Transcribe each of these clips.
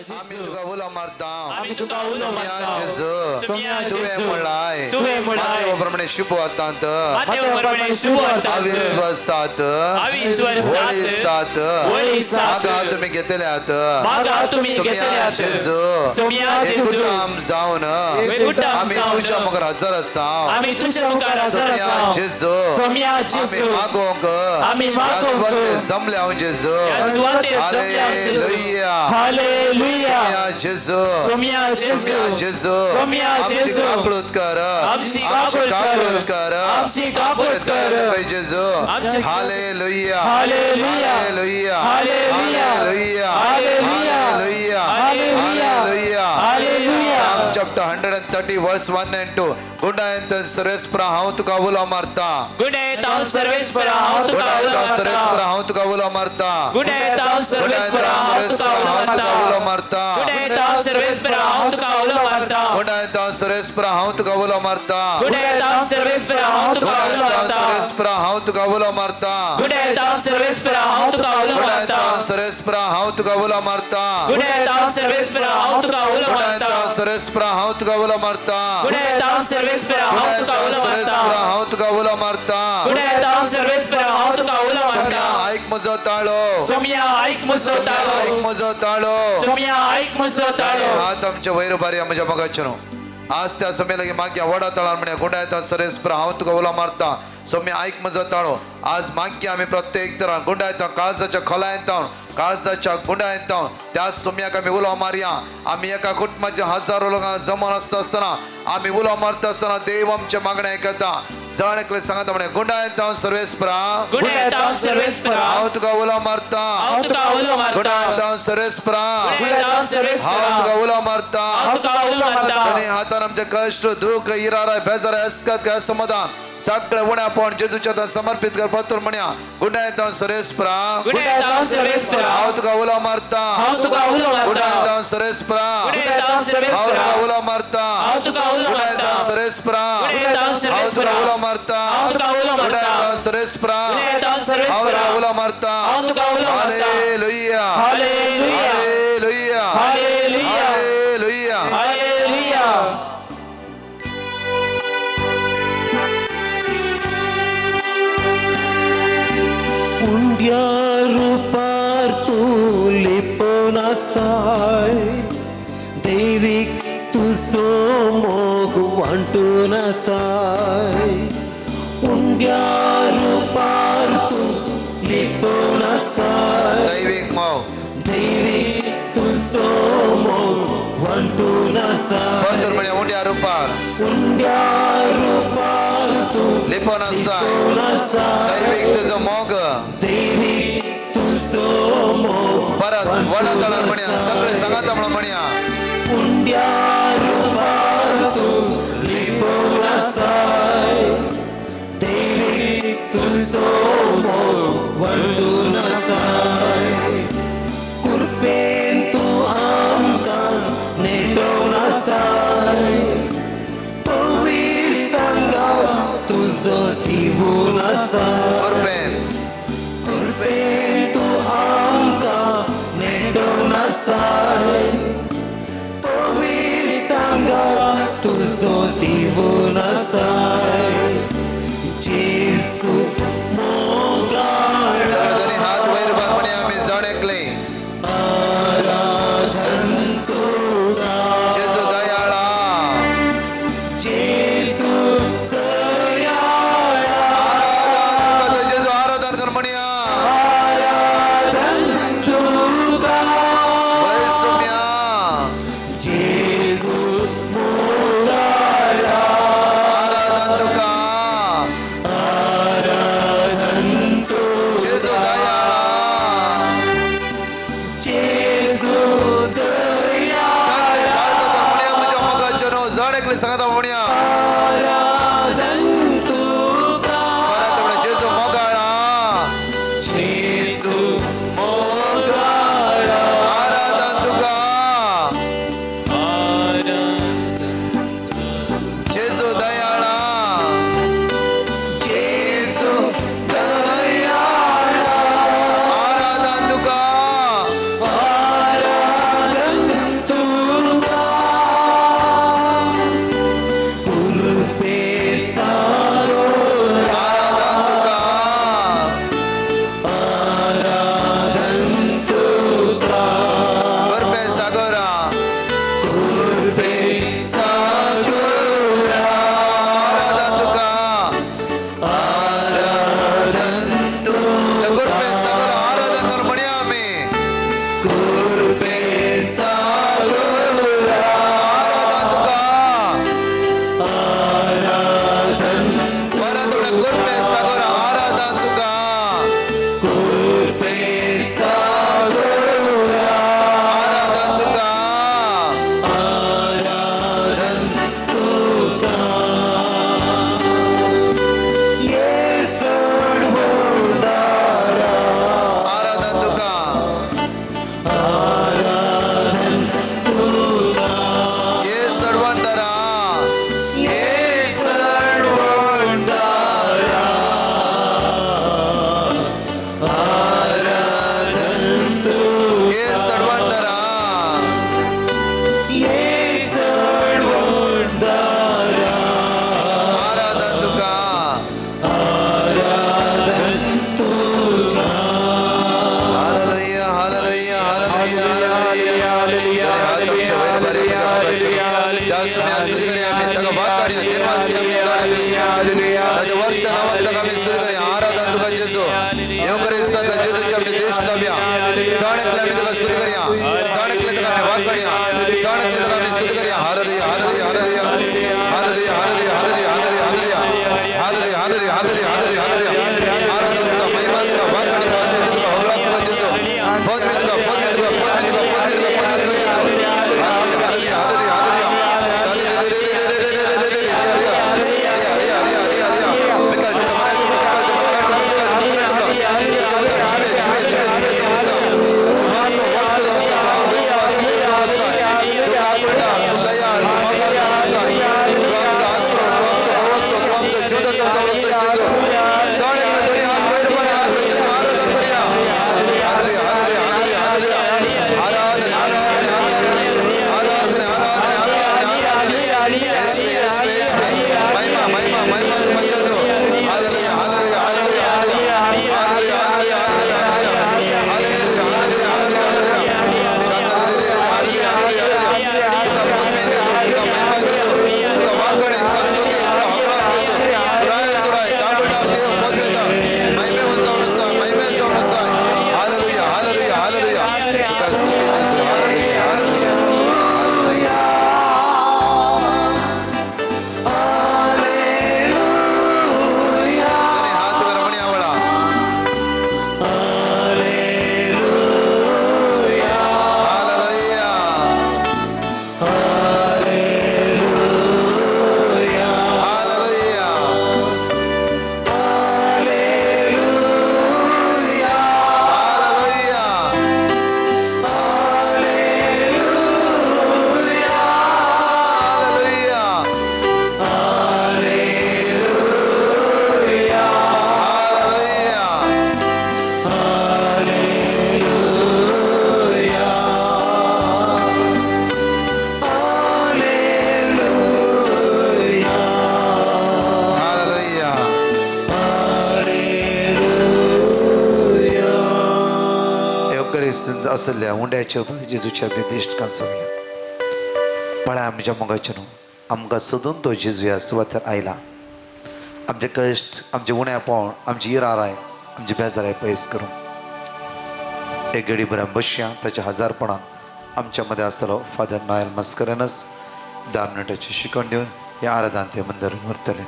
आमी तुका उलो मारता. आमी तुका उलो मारता. जेजू, सोम्या तुवें जेजू, म्हणलाय, तुवें म्हणलाय, मातेव प्रमाणे शुभ अर्थांत, मातेव प्रमाणे शुभ अर्थांत, अविश्वासात, अविश्वासात, वळी सात, वळी सात, मागा तुमी घेतल्यात, मागा तुमी सोम्या घेतल्यात, जेजू, सोम्या जेजू, एकूटाम जावन एकूटाम आमी जावन, तुज्या मुखार हजर आसा. आमी तुमच्या मुखार हजर सोम्या आसा. जेजू, सोम्या आमी जेजू, मागोंक आमी मागोंक, ह्या सुवातेर जमल्या हांव जेजू. ह्या सुवातेर जमल्या हांव जेजू. हालेलुया. हालेलुया. सोम्या जेजू, सोम्या जेजू, सोम्या जेजू, सोम्या आमची जेजू, काकळूत कर, आमची काकळूत कर, काकळूत कर, आमची काकळूत कर, दया दाखय जेजू. आमची- hallelujah. Hallelujah. Hallelujah. Hallelujah. Hallelujah. Hallelujah. Hallelujah. Hallelujah. Hallelujah. Hallelujah. Psalm chapter 130 verse 1 and 2. गुंडायंत सर्वेस्परा हांव तुका उलो मारता. गुणेतावन सर्वेस्परा हांव तुका उलो गुंडायंत मारता. सर्वेस्परा हांव तुका उलो मारता. गुणेतावन सर्वेस्परा हांव तुका उलो तुका उलो मारता. मारता. गुणेतावन सर्वेस्परा हांव तुका उलो मारता. गुंडायंत सर्वेस्परा हांव तुका उलो मारता. गुणेतावन सर्वेस्परा हांव तुका उलो गुंडायंत मारता. सर्वेस्परा हांव तुका उलो मारता. गुणेतावन सर्वेस्परा हांव तुका उलो गुंडायंत मारता. सर्वेस्परा हांव तुका उलो मारता. गुणेतावन सर्वेस्परा हांव तुका उलो गुंडायंत मारता. सर्वेस्परा हांव तुका उलो मारता. गुणेतावन सर्वेस्परा हांव तुका उलो सर्वेस्परा मारता. हांव तुका उलो मारता. गुणेतावन सर्वेस्परा हांव तुका उलो सोम्या मारता. ऐक म्हजो ताळो, सोम्या ऐक म्हजो ताळो, ऐक म्हजो ताळो. सोम्या ऐक म्हजो ताळो. हात आमच्या वयर उबारया म्हज्या मोगाचें. आज त्या सोम्या लागीं मागया व्हडा ताळान म्हणया, गुंडायता सर्वेस्परा हांव तुका उलो मारता. सोम्या ऐक म्हजो ताळो. आज मागया आमी प्रत्येक तरान गुंडायता काळजाच्या खोलायेंत, काळजाच्या गुंडायेंत त्या सोम्याक आमी उलो मारया. आमी एका कुटुंबाच्या हजारो लोकां जमोन आसता आसतना आमी उलो मारता आसतना देव आमच्या मागण्या आयकता. जण एकले सांगता म्हणे, गुंडायता सर्वेस्परा गुणेतावन सर्वेस्परा हांव तुका उलो मारता. हांव तुका उलो मारता. गुंडायता सर्वेस्परा गुणेतावन सर्वेस्परा हांव तुका उलो मारता. हांव तुका उलो मारता. आनी हातान आमचे कश्ट, दुःख, इरारा, बेजार, अस्कत, असमाधान सगळे उण्यापण जेजूच्या हातान समर्पित कर. पत्तूर म्हणया, गुंडायता सर्वेस्परा गुणेतावन सर्वेस्परा हांव तुका उलो मारता. हांव तुका उलो मारता. गुंडायता सर्वेस्परा गुणेतावन हांव सर्वेस्परा तुका उलो मारता. हांव तुका उलो गुंडायता मारता. सर्वेस्परा गुणेतावन हांव तुका सर्वेस्परा उलो मारता. हांव तुका उलो मारता. गुंडायता सर्वेस्परा गुणेतावन हांव सर्वेस्परा तुका उलो मारता. हांव तुका उलो मारता. Hallelujah. Hallelujah. Hallelujah. Hallelujah. Hallelujah. Hallelujah. उंड्या रुपार तूं लिपोवन आसाय, देवीक तुजो मोग वांटून आसाय. उंड्या रुपार तूं लिपोवन आसाय, दैवीक मोग, देवीक तुजो मोग वांटून आसाय. परतून म्हणया, उंड्या रुपार उंड्या रुपार तूं लिपोन आसाय, लिपोवन आसाय, दैवीक तुजो मोग. देवीक तुजो मोग परत व्हडा ताळान म्हणया, सगळे सांगाता म्हणून म्हणया. उंड्या रुपार तूं लिपोवन आसाय, देवीक तुजो मोग वांटून आसाय. कृपेन तूं आमकां नेटोवन आसाय, पवित्र सांगात तुजो दिवून आसाय. कृपेन, कृपेन तूं आमकां नेटोवन आसाय, पवित्र सांगात तुजो दिवून आसाय. जेजू मोगाळा, सगळे दोन्ही हात वयर उबार म्हणया, आमी जण एकले आराधन तुका, जेजू दयाळा, जेजू दयाळा, आराधन तुका जेजू, आराधन कर म्हणया. आराधन तुका, वय सोम्या, जेजू मोगाळा, आराधन तुका, तुका आमी स्तुती करया. आराधन तुका जेजू. येवकरिस्तांत जेजूची आमची देश लावया. सण एकले आमी तुका स्तुती करया. सण एकले तुका आमी वाक करया. सण एकले तुका आमी स्तुती करया. Hallelujah, hallelujah, hallelujah, hallelujah, hallelujah, hallelujah, hallelujah, hallelujah, hallelujah, hallelujah, hallelujah, hallelujah. आराधन तुका, महिमा तुका, वाक तुका, स्तुती तुका, होगळाप तुका जेजू. पदवी तुका, पदवी तुका, पदवी तुका, पदवी तुका, पदवी तुका जेजू. हालेलुया, हालेलुया, हालेलुया, असल्या उंड्याच्या जेजूच्या बेदिश्ट कांसोया पळय आमच्या मोगाचें न्हू आमकां सोदून तो जेजू ह्या सुवातेर आयला. आमचे कश्ट, आमचे उणेपण, आमची इराराय, आमची बेजाराय पयस करूं एक घडी बऱ्या बसया. ताच्या हजारपणान आमच्या मदें आसतलो फादर नॉयल मस्करेनस 10 मिनटाची शिकवण दिवन ह्या आराधन ते मंदिर व्हरतले.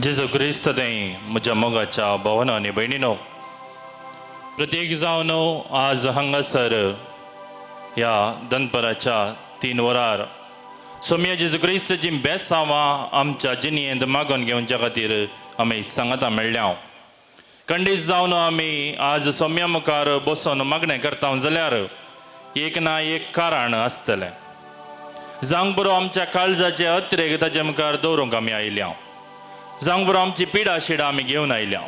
जेजू क्रिस्त तें म्हज्या मोगाच्या भावना आनी भयणीनो, प्रत्येक जावन आज हांगासर ह्या दनपराच्या 3 वरार सोम्या जेजू क्रिस्ताची बेसांवां आमच्या जिणेंत मागून घेवच्या खातीर आमी सांगाता मेळ्ळ्या. खंडीत जावन आमी आज सोम्या मुखार बसून मागणें करता जाल्यार एक ना एक कारण आसतलें. जावंक बरो आमच्या काळजाचे अत्रेक ताचे मुखार दवरूंक आमी आयल्या. जावंक बरो आमची पिडा शिडा आमी घेवन आयल्या.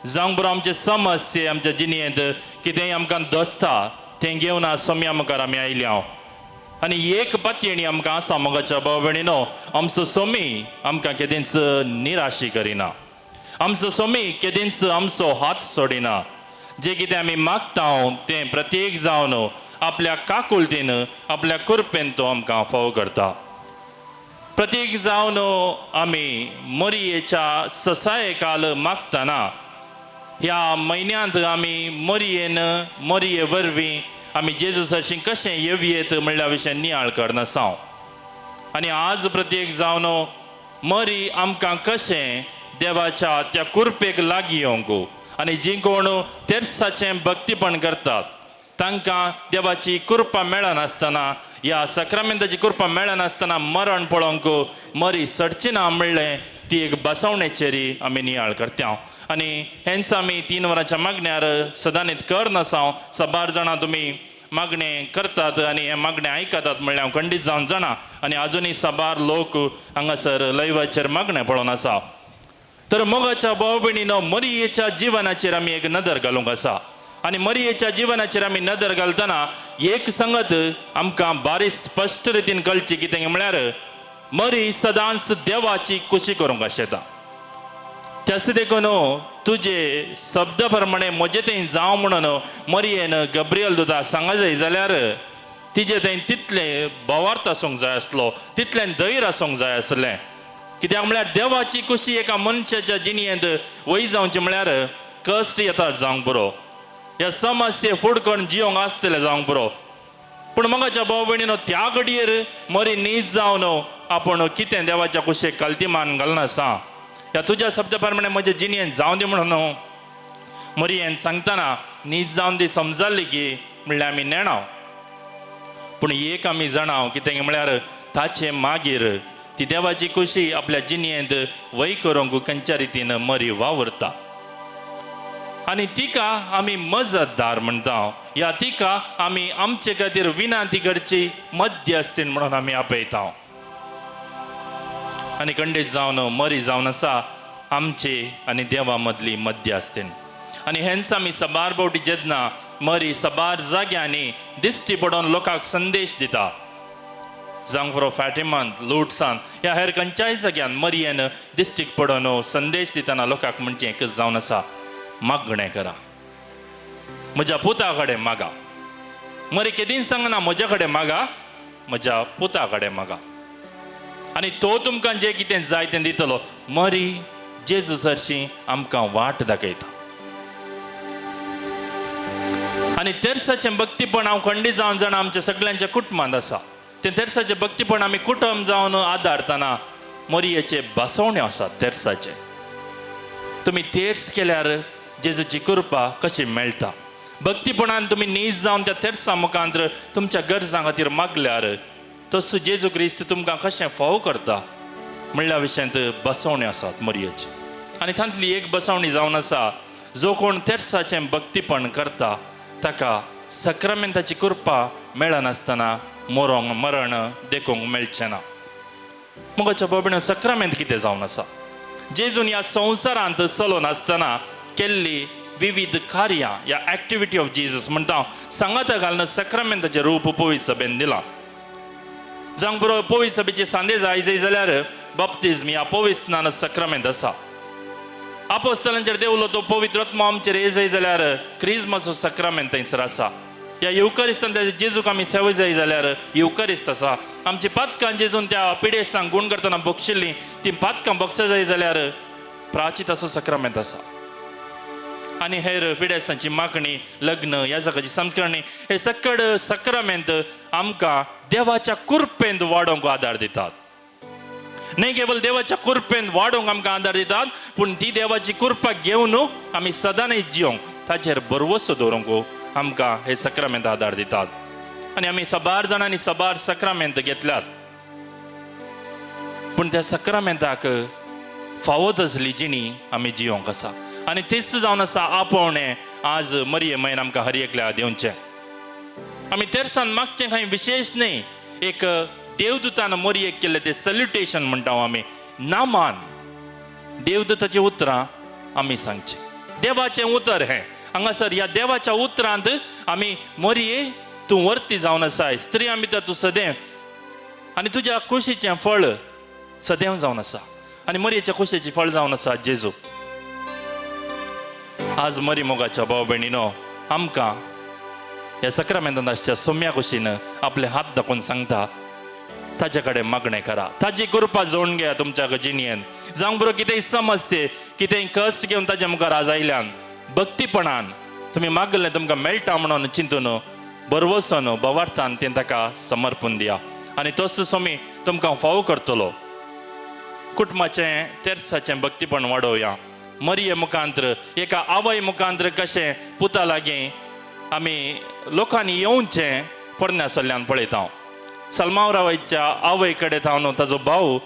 जावंक बरो आमचे समस्ये आमच्या जिणेंत कितेंय आमकां दसता तें घेवन आज सोम्या मुखार आमी आयल्या. आनी एक पातयेणी आमकां आसा मोगाच्या भाव भयणीनो, आमचो सोमी आमकां केदींच निराशी करिना, आमचो सोमी केदींच आमचो हात सोडिना. जे कितें आमी मागता तें प्रत्येक जावन आपल्या काकुळतीन आपल्या कुरपेन तो आमकां फावो करता. प्रत्येक जावन आमी मरयेच्या ससायकाल मागतना ह्या म्हयन्यांत आमी मरयेन मरये वरवीं आमी जेजू सरशीं कशें येवयेत म्हणल्या विशय नियाळ करनासांव. आनी आज प्रत्येक जावन मरी आमकां कशें देवाच्या त्या कुरपेक लागीं येवंक आनी जी कोण तेर्साचें भक्तीपण करतात तांकां देवाची कृपा मेळनासतना ह्या सक्रामेंताची कृपा मेळनासतना मरण पळोवंक मरी सडची ना म्हणलें ती एक बसवणेचेर आमी नियाळ करता. आनी हेंच आमी 3 वरांच्या मागण्यार सदांनीत कर नासांव. साबार जाणां तुमी मागणें करतात आनी हें मागणें आयकतात म्हणलें हांव खंडीत जावन जाणा. आनी आजुनूय साबार लोक हांगासर लैवाचेर मागणें पळोवन आसा. तर मोगाच्या भाव भयणीनो, मरयेच्या जिवनाचेर आमी एक नदर घालूंक आसा. आनी मरयेच्या जिवनाचेर आमी नदर घालतना एक संगत आमकां बारीक स्पश्ट रितीन कळची कितें म्हळ्यार मरी सदांच देवाची कुशी करूंक आशेता. त्यास देखून तुजे शब्द प्रमाणे म्हजें थंय जावं म्हणून मरयेन गब्रियल दुता सांगा जाय जाल्यार तिजे थंय तितलें भावार्थ आसूंक जाय आसलो, तितलें धैर्य आसूंक जाय आसलें. कित्याक म्हळ्यार देवाची खुशी एका मनशाच्या जिणेंत वय जावची म्हळ्यार कश्ट येता जावंक बरो, ह्या समस्ये फुडकण जिवंक आसतलें जावंक बरो. पूण मगाच्या भाव भयणीनो त्या घडयेर मरी नीज जावन आपूण कितें देवाच्या कुशेक कालती मान घालना आसा, ह्या तुज्या शब्दा प्रमाणे म्हज्या जिणेंत जावं दी म्हणून मरयेन सांगतना नीज जावन ती समजाली की म्हणल्यार आमी नेणाव. पूण एक आमी जाणाव कितें म्हळ्यार ताचे मागीर ती देवाची खुशी आपल्या जिणेंत वय करूंक खंयच्या रितीन मरी वावुरता आनी तिका आमी मजतदार म्हणटा, या तिका आमी आमचे खातीर विनंती करची मध्यस्थीन म्हणून आमी आपयता. आनी खंडीत जावन मरी जावन आसा आमचे आनी देवा मदली मध्यस्थीन. आनी हेंच आमी सबार फावटी जेन्ना मरी सबार जाग्यांनी दिश्टी पडोवन लोकांक संदेश दिता, जावंक पुरो फॅटिमांत, लुट्सान ह्या हेर खंयच्याय जाग्यान मरयेन दिश्टीक पडोवन संदेश दितना लोकांक म्हणचें एकच जावन आसा, मागणें करा, म्हज्या पुता कडेन मागा. मरी केदींच सांगना म्हज्या कडेन मागा, म्हज्या पुता कडेन मागा आनी तो तुमकां जें कितें जाय तें दितलो. मरी जेजू सरशी आमकां वाट दाखयता. आनी तेर्साचें भक्तीपण हांव खंडीत जावन जाणा आमच्या सगळ्यांच्या कुटुंबांत आसा. तें तेर्साचें भक्तीपण आमी कुटुंब जावन आदारतना मरयेचे बसवण्यो आसात तेर्साचे. तुमी तेर्स केल्यार जेजूची कृपा कशी मेळटा. भक्तीपणान तुमी नीज जावन त्या तेर्सा मुखांत तुमच्या गरजां खातीर मागल्यार तसो जेजू क्रिस्त तुमकां कशें फाव करता म्हणल्या विशयांत बसवण्यो आसात मरयेचे. आनी तांतली एक बसवणी जावन आसा, जो कोण तेर्साचें भक्तीपण करता ताका सक्रामेंताची कृपा मेळनासतना मरोंक मरण देखूंक मेळचें ना. मोगाच्या बाबीन सक्रामेंत कितें जावन आसा, जेजून ह्या संवसारांत चलोन आसतना केल्ली विविध कार्यां ह्या एक्टिविटी ऑफ जेजस म्हणटा सांगाता घालून सक्रामेंताचें रूप पवित्र सभेन दिलां. जावंक बरो पवित्र सभेचे सांदे जाय जाय जाल्यार बाप्तिज्म ह्या पवित्र स्नान सक्रामेंत आसा. आपोस्तलांचेर देवलो तो पवित्र आत्मो आमचेर ये जाय जाल्यार क्रिज्माचो सक्रामेंत थंयसर आसा. ह्या येवकारिस्तान जेजूक आमी सेवा जाय जाल्यार येवकारिस्त आसा. आमची पातकां जेजून त्या पिडेस्तांक गुण करतना बक्षिल्लीं ती पातकां बक्षा जाय जाल्यार प्राचिताचो सक्रामेंत आसा. आनी हेर पिडेस्तांची मागणी, लग्न, ह्या जागाची संस्करणी हे सकड सक्रामेंत आमकां देवाच्या कृपेंत वाडोवंक आदार दितात. न्हय केवल देवाच्या कृपेंत वाडोवंक आमकां आदार दितात, पूण ती देवाची कृपा घेवन आमी सदांच जिवंक ताचेर भरवसो दवरूंक आमकां हे सक्रामेंत आदार दितात. आनी आमी सबार जाणांनी सबार सक्रामेंत घेतल्यात, पूण त्या सक्रामेंताक फावो तसली जिणी आमी जिवंक आसा. आनी तेच जावन आसा आपोवणें आज मरये म्हयन आमकां हर एकल्या दिवचें. आमी तेरसान मागचें कांय विशेश न्हय, एक देवदूतान मरयेक केल्लें तें सल्युटेशन म्हणटा आमी, नामान देवदूताचीं उतरां आमी सांगचीं. देवाचें उतर हें हांगासर ह्या देवाच्या उतरांत आमी मरये तूं वर्ती जावन आसाय, स्त्रियां भितर तूं सदैव आनी तुज्या कुशीचें फळ सदैव जावन आसा. आनी मरयेच्या कुशीचें फळ जावन आसा जेजू. आज मरी मोगाच्या भाव भयणीनो आमकां ह्या सक्रामेंतांत आसच्या सोम्या कुशीन आपले हात दाखोवन सांगता, ताचे कडेन मागणें करा, ताची कृपा जोडून घेया तुमच्या जिणेंत. जावंक बरो कितेंय समस्ये कितेंय कश्ट घेवन ताच्या मुखार आज आयल्यान भक्तीपणान तुमी मागलें तुमकां मेळटा म्हणून चिंतून बरवसून बवार्थान तें ताका समर्पण दिया आनी तोच स्वामी तुमकां फावो करतलो. कुटुंबाचें तेर्साचें भक्तीपण वाडोवया. मरये मुखांत्र एका आवय मुखांत्र कशें पुता लागीं आमी लोकांनी येवचें पोरण्या सल्ल्यान पळयता. सलमाव रावाच्या आवय कडेन थावन ताजो भाव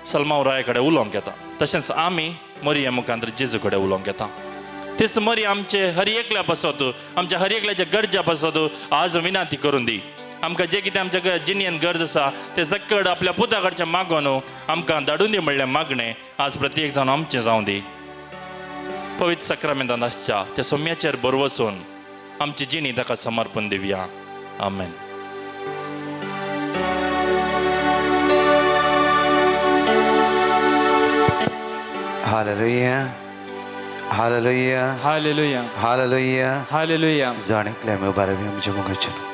सलमाव राय कडेन उलोवंक येता, तशेंच आमी मरये मुखांत्र जेजू कडेन उलोवंक येता. तेच मरी आमचे हर एकल्या पासत, आमच्या हर एकल्याच्या गरजा पासत आज विनंती करून दी. आमकां जें कितें आमच्या जिणेंत गरज आसा तें सकड आपल्या पुता कडचें मागून आमकां धाडून दी म्हणलें मागणें आज प्रत्येक जावन आमचें जावं दी. पवित्र सक्रामेंतांत आसच्या त्या सोम्याचेर बरवसून आमची जिणी ताका समर्पण दिवया. Amen. Hallelujah, hallelujah, hallelujah, hallelujah, hallelujah. जाण एकल्या आमी उबारवी आमच्या मोगाचेर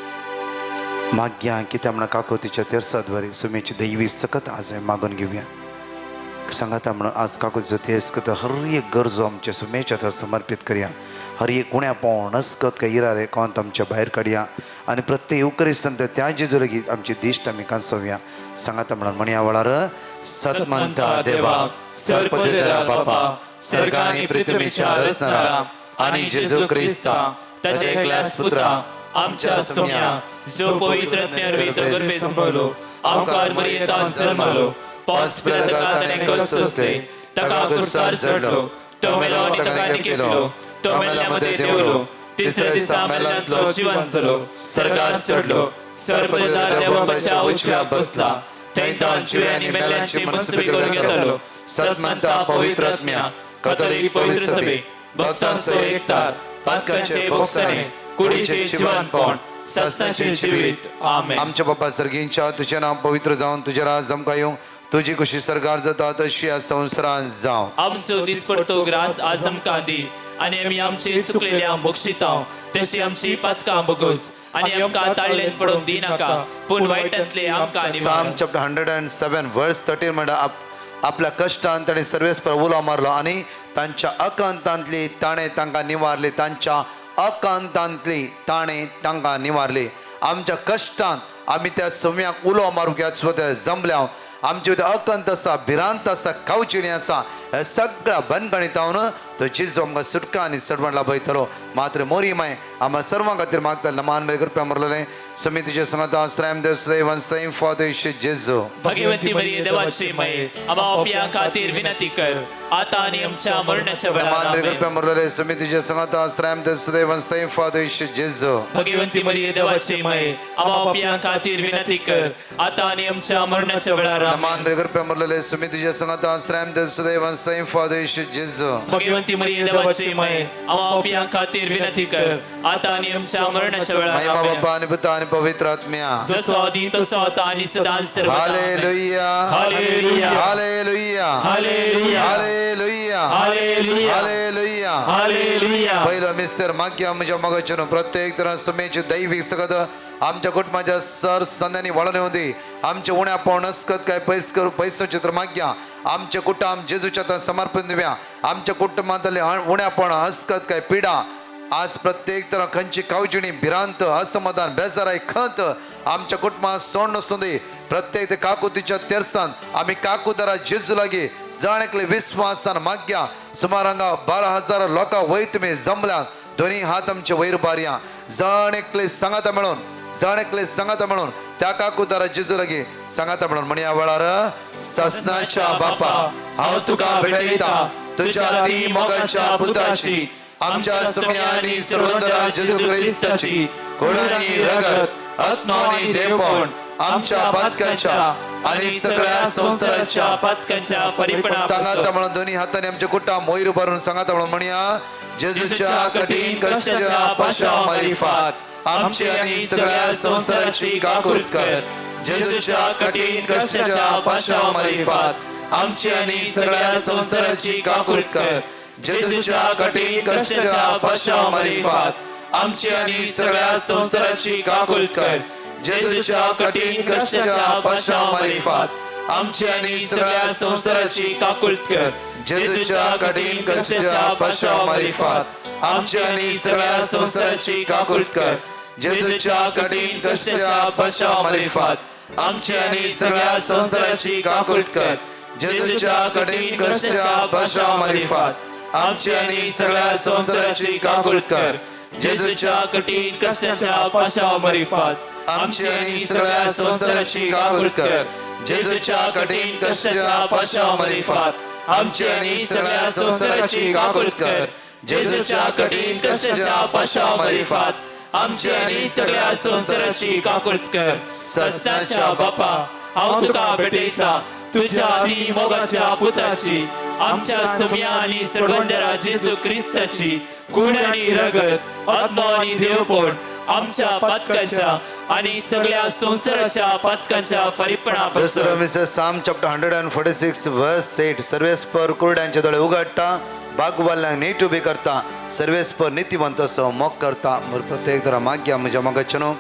मागया कित्या म्हणा काकोतीच्या तेर्साद्वारे सुमेची दैवी सकत आज मागून घेवया. सांगाता म्हणून आज काकूचो तेज करता हर एक गरजो आमच्या सुमेच्या आतां समर्पीत करया. हर एक उण्या पावण अस्कत काय इरारे कोंत आमच्या भायर काडया आनी प्रत्येक युकरिस्तान त्या जेजू लेगीत आमची दिश्ट आमी कांसोवया. सांगाता म्हणून म्हणया वेळार सतमंता देवा सर्पदेरा बापा सर्गानी पृथ्वीच्या रचणारा आनी जेजू क्रिस्ता ताच्या एकल्याच पुत्रा आमच्या सोम्या जो पवित्र गर्भे संभवलो आमकार मरियेतान जन्मलो पांच पिलात ताणें कष्ट सोंसले ताका कुर्सार चडलो तो मेलो आनी ताका निकेतलो तो मेल्ल्या मदें देंवलो तिसऱ्या दिसा मेल्ल्यांतलो जिवन जालो सर्गात चडलो सर्पदेदार देवाच्या उजव्या बसला थंय तावन जिव्या आनी मेल्ल्यांची मनसुबी करून घेतलो. सतमंता पवित्र आत्म्या कथोलिक पवित्र सभे भक्तांचो एकतार पातकांचे भोगसणे कुडीचे जिवनपण सस्नाचे जिवीत. आमेन. आमच्या बापा सर्गींच्या तुझें नांव पवित्र जावन तुजें राज आमकां येवं तुजी कुशी सरकार जाता तशी ह्या संवसारांत जावं. आमचो दिसपडतो ग्रास आज आमकां दी आनी आमी आमचे चुकलेल्या बक्षितांव तशी आमची पातकां बगोस आनी आमकां ताळ्ळेन पडोवंक दिनाका पूण वायटांतले आमकां निवार. Psalm chapter 107 verse 13 म्हणटा आपल्या कश्टान ताणें सर्वेस्पर उलो मारलो आनी तांच्या अकांतांतली ताणें तांकां निवारली. तांच्या अकांतांतली ताणें तांकां निवारली. आमच्या कश्टान आमी त्या सव्याक उलो मारूंक ह्या स्वता जमल्या. आमचे भितर अकंत आसा, भिरांत आसा, कावचिणी आसा, हे सगळ्या बंदखणींत तो जेजू आमकां सुटका आनी सडवण लाभयतलो. मात्र मोरी माय आमकां सर्वां खातीर मागता नमान मेरे कृपया मरलें समितीचे संगत आश्रय देव सदैव सदैव फादर जेजू. भगवंती मरिये देवाची माये आम्हा पाप्यां खातीर विनंती कर आता आनी आमच्या मरणाच्या वेळार. नमान मेरे आमेन. कृपया मरलें समितीचे संगत आश्रय देव सदैव सदैव फादर जेजू. भगवंती मरिये देवाची माये आम्हा पाप्यां खातीर विनंती कर आता आनी आमच्या मरणाच्या वेळार. आमेन. नमान मेरे कृपया मरलें समितीचे संगत आश्रय देव सदैव सदैव फादर जेजू. भगवंती मरिये देवाची माये आम्हा पाप्यां खातीर विनंती कर आता आनी आमच्या मरणाच्या वेळार. महिमा आमेन. बापा आणि पुता आणि पवित्र आत्म्या. जसो आदी तसो आता आणि सदा सर्वदा. Hallelujah hallelujah hallelujah hallelujah hallelujah hallelujah hallelujah hallelujah. पहिलं मिस्तर माग्या म्हज्या मगाच्यान प्रत्येक तरा समेची दैवीक सगत आमच्या कुटुंबाच्या सर संध्यांनी वळण येवं दी. आमच्या उण्या पावण अस्कत काय पैस करू पैसाचे तर माग्या आमच्या कुटुंब जेजूच्या हातात समर्पण दिवया. आमच्या कुटुंबांतले उण्या पावण अस्कत काय पिडा आज प्रत्येक तरा खंयची कावजिणी भिरांत असमाधान बेजाराय खंत आमच्या कुटुंबात सोड नसूं दी. प्रत्येक ते काकुतीच्या तेरसान आमी काकुदारा जेजू लागीं जाण एकले विस्वासान माग्या. सुमार हांगा 12,000 लोकां वयर तुमी जमल्यात. दोन्ही हात आमचे वयर बारया. जाण एकले सांगाता मेळून जाण एकले सांगाता मेळून त्या काकुदारा जेजू लागीं सांगाता मेळून म्हणया वेळार ससनाच्या बापा हांव तुका भेटयता तुझ्या ती मोगाच्या पुताची आमच्या सुम्या आनी सर्वंदरा जेजू क्रिस्ताची कोणानी रगत आत्मा आनी देवपण आमच्या पातकांच्या आणि सगळ्या संसाराच्या पातकांच्या परिपणा सांगाता म्हणून दोन्ही हाताने आमच्या कुट्टा मोयर उभारून सांगाता म्हणून म्हणया जेजूच्या कठीण कष्टाच्या पाशा मारिफात आमची आणि सगळ्या संसाराची काकूत कर. जेजूच्या कठीण कष्टाच्या पाशा मारिफात आमची आणि सगळ्या संसाराची काकूत कर. जेजूच्या कठीण कष्टाच्या पाशा मारिफात आमची आणि सगळ्या संसाराची काकूत कर. जेजूच्या कठीण कष्टाच्या पाशा मारिफात आमची आणि सगळ्या संसाराची काकुळत कर. जेजूच्या कठीण कष्टाच्या पाशा मारिफात आमची आणि सगळ्या संसाराची काकुळत कर. जेजूच्या कठीण कष्टाच्या पाशा मारिफात आमची आणि सगळ्या संसाराची काकुळत कर. जेजूच्या कठीण कष्टाच्या पाशा मारिफात आमची आणि सगळ्या संसाराची काकुळत कर. जेजूच्या कठीण कष्टाच्या पाशा मारिफात आमची आणि सगळ्या संसाराची काकुळत कर. जेजूच्या कठीण कष्टाच्या पाशा मारिफात आमची आणि सगळ्या संसाराची काकुळत कर. जेजूच्या कठीण कष्टाच्या पाशा मारिफात आमची आणि सगळ्या संसाराची काकुळत कर. सस्नाच्या बापा हांव तुका भेटयता तुझ्या आदी मोगाच्या पुताची आमच्या सुम्या आणि सर्वंदरा जेजू क्रिस्ताची गुण आणि रगत आत्मा आणि देवपण आमच्या पातकांच्या आणि सगळ्या संसाराच्या पातकांच्या फरीपणापासून. दुसरं मिसर Psalm chapter 146 verse 8 सर्वेस्पर कुरड्यांचे दोळे उघडता बागवाल्यांक नीट उबी करता सर्वेस्पर नीतिवंत असो मोग करता. प्रत्येक तरा माग्या म्हज्या मोगाचें न्हू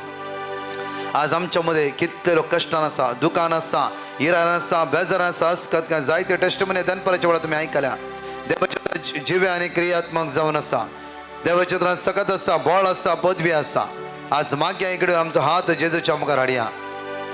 आज आमच्या मध्ये कितले लोक कश्टान आसा, दुकान आसा, इराण आसा, बेजार आसा, अस्कत काय जायते टेस्टमनी दनपराच्या वेळार तुमी आयकल्या. देवाचे जिवे आनी क्रियात्मक जावन आसा. देवाचे त्रास सकत आसा, बळ आसा, पदवी आसा. आज मागया इकडे आमचो हात जेजूच्या मुखार हाडया,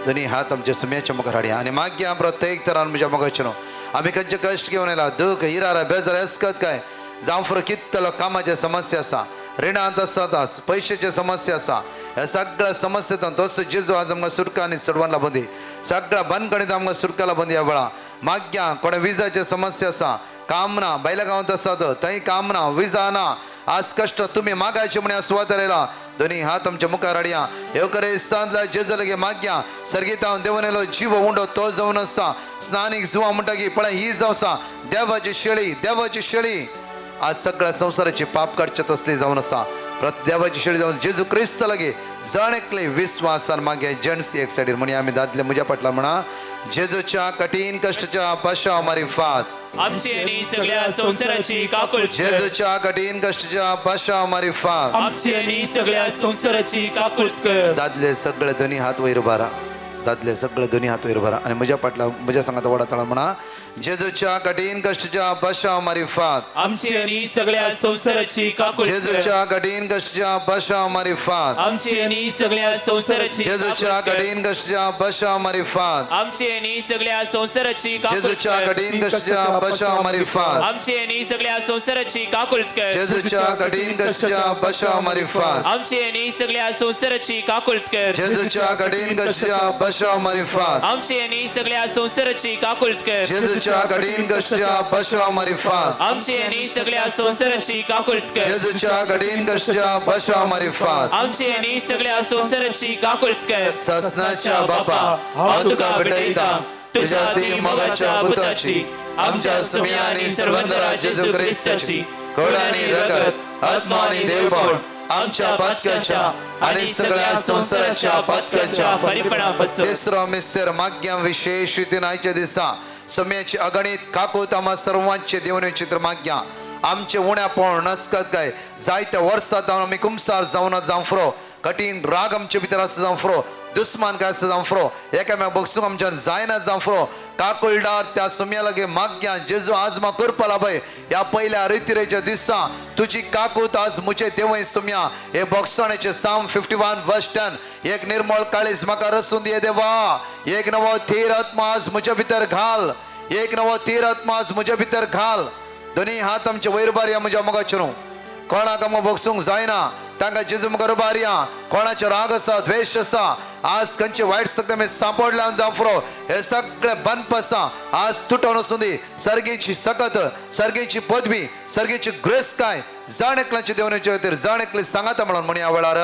दोनी हात आमच्या सुम्याच्या मुखार हाडया आनी मागया प्रत्येक तरान म्हज्या मुखार न्हू आमी खंयचे कश्ट घेवन येयला, दुख, इरारा, बेजार, अस्कत काय जावं फुडें कितलो कामाचे समस्या आसा, रिणांत आसात, पयशेचे समस्या आसा. ह्या सगळ्या समस्येंत तसो जेजू आज आमकां सुटका आनी सोडवान लागून दी. सगळ्या बंदखणीत आमकां सुटका लागून दी. ह्या वेळा मागया कोणा विजाचे समस्या आसा, काम ना, बैला गांवांत आसात थंय काम ना, विजा ना, आज कश्ट तुमी मागायचे म्हण ह्या सुवातेर येयला. दोनी हात आमच्या मुखार हाडया. येवकरे सांजला जेजू लगे मागया सर्गीतावन देवनेलो जीव उंडो तो जावन आसा. स्नानीक जुवा म्हणटा की पळय ही जावं आसा देवाची शेळी, देवाची शेळी. आज सगळ्या संवसाराची पाप काडचे तसली जावन आसा. देवाची शेळी जावन जेजू क्रिस्त लागी जण एकले विस्वासान मागे जेंट्स एक सायडीर म्हणी आमी दादले म्हज्या फाटल्यान म्हणा, जेजूच्या कठीण कश्टाच्या पाशाव मारिफात आमची आनी सगळ्या संवसाराची काकूळ कर. जेजूच्या कठीण कश्टाच्या पाशाव मारिफात आमची आनी सगळ्या संवसाराची काकूळ कर. दादले सगळे दोनी हात वयर उबारा, दादले सगळे दोनी हात वयर उबारा आनी म्हज्या फाटल्या म्हज्या सांगात वडा तळा म्हणा, जेजूच्या कठीण कश्टाच्या पाशाव मारिफात आमची आनी सगळ्या संवसाराची काकूळ कर. जेजूच्या कठीण कश्टाच्या पाशाव मारिफात आमची आनी सगळ्या संवसाराची जेजूच्या काकूळ कर. कठीण कश्टाच्या पाशाव मारिफात आमची आनी सगळ्या संवसाराची काकूळ जेजूच्या कर. कठीण कश्टाच्या पाशाव मारिफात आमची आनी सगळ्या संवसाराची काकूळ कर. जेजूच्या कठीण कश्टाच्या पाशाव मारिफात आमची आनी सगळ्या संवसाराची काकूळ कर. जेजूच्या कठीण कश्टाच्या पाशाव मारिफात आमची आनी सगळ्या संवसाराची काकूळ कर. जेजूच्या कठीण कश्टाच्या पाशाव मारिफात आमची आनी सगळ्या संवसाराची काकूळ कर. जेजूच्या कठीण कश्टाच्या पाशाव मारिफात आमची आनी सगळ्या संवसाराची काकूळ कर. ससनाच्या बापा, हांव तुका भेटयता तुझ्या ती मोगाच्या पुताची, आमच्या सुम्या आनी सर्वंदरा जेजू क्रिस्ताची कोड आनी रगत, आत्मा आनी देवपण आमच्या पातकाच्या आनी सगळ्या संवसाराच्या पातकाच्या फारीपणापासून. तिसरो मिस्टर माग्या विशेष रितीन आयच्या दिसा सम्याची अगणित काकूत आम्हा सर्वांचे देवने चित्र माग्या आमचे उण्यापण नसकत काय जायत्या वर्सां आमी कुमसार जावन जावं, कठीण राग आमचे भितर आसा जावं, दुस्मान काय आसा जावं, एकामेक बगसूंक आमच्यान जायना जावं, काकुळदार त्या सुम्या लागी माग्या जेजू आज मा करपा लाभय ह्या पयल्या रितिरेच्या दिसा तुजी काकूत आज मुझे देवय सुम्या. हे बॉक्सण्याचे साम 51 वर्स 10 एक निर्मळ काळीज म्हाका रसून दिये देवा, एक नवो थीर आत्मा आज म्हज्या भितर घाल, एक नवो थीर आत्मा आज म्हज्या भितर घाल. दोनी हात आमचे वयर उबारया म्हज्या मोगाचेर न्हू, कोणाक आमकां बगसूंक जायना तांकां जेजू मुखार उबारया. कोणाचो राग आसा, द्वेश आसा, आज खंयचे वायट सगळे आमी सांपडल्या जावं फुरो, हे सगळे बंद आसा आज तुटोवन वचूं दी. सर्गेची सकत, सर्गेची पदवी, सर्गेची ग्रेस काय जाण एकल्याचे देवनेचे खातीर जाण एकले सांगाता म्हणून म्हण ह्या वेळार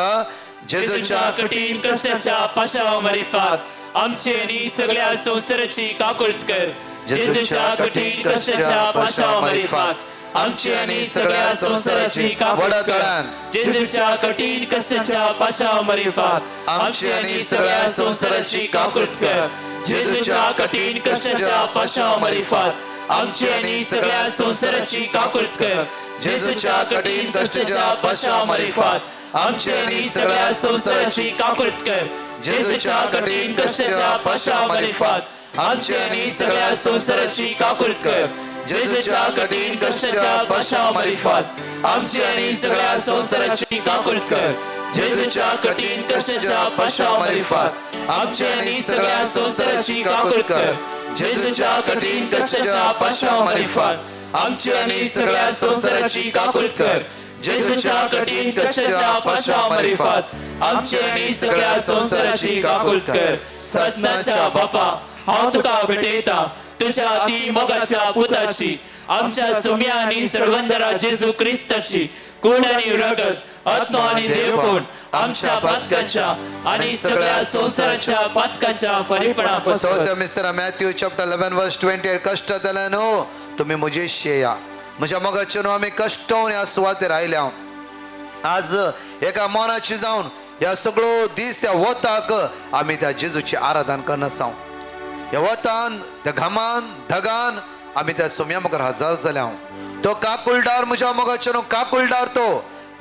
जेजूच्या कठीण कश्टाच्या पाशाव मारिफात आमची आनी सगळ्या संवसाराची काकूळ कर. जेजूच्या कठीण कश्टाच्या पाशाव मारिफात आमची आनी सगळ्या संवसाराची काकूळ कर. जेजूच्या कठीण कश्टाच्या पाशाव मारिफात आमची आनी सगळ्या संवसाराची काकूळ कर. जेजूच्या कठीण कश्टाच्या पाशाव मारिफात आमची आनी सगळ्या संवसाराची काकूळ कर. जेजूच्या कठीण कश्टाच्या पाशाव मारिफात आमची आनी सगळ्या संवसाराची काकूळ कर. जेजूच्या कठीण कश्टाच्या पाशाव मारिफात आमची आनी सगळ्या संवसाराची काकूळ कर. जेजूच्या कठीण कश्टाच्या पाशाव मारिफात आमची आनी सगळ्या संवसाराची काकूळ कर. जेजूच्या कठीण कश्टाच्या पाशाव मारिफात आमची आनी सगळ्या संवसाराची काकूळ कर. जेजूच्या कठीण कश्टाच्या पाशाव मारिफात आमची आनी सगळ्या संवसाराची काकूळ कर. जेजूच्या कठीण कश्टाच्या पाशाव मारिफात आमची आनी सगळ्या संवसाराची काकूळ कर. ससनाच्या बापा, हांव तुका भेटयता तुझ्या अति मोगाच्या पुताची, आमच्या सुम्या आनी सर्वंदरा जेजू क्रिस्ताची कोण आनी रगत, आत्मा आनी देवपण आमच्या पातकाच्या आनी सगळ्या संवसाराच्या पातकाच्या फारीपणापासून. चवथ्या मिस्टर मॅथ्यू चॅप्टर 11 वर्स 28 कश्ट जाल्यार न्हू तुमी म्हजेशी येया. म्हज्या मोगाचे न्हू आमी कश्टोवन ह्या सुवातेर आयल्या. आज एका मनाची जावन ह्या सगळो दीस त्या वताक आमी त्या जेजूची आराधन करना. ह्या वतान, त्या घामान, धगान आमी त्या सोम्या मुखार हजर जाल्या. तो काकुळदार म्हज्या मोगाचे न्हू काकुळदार तो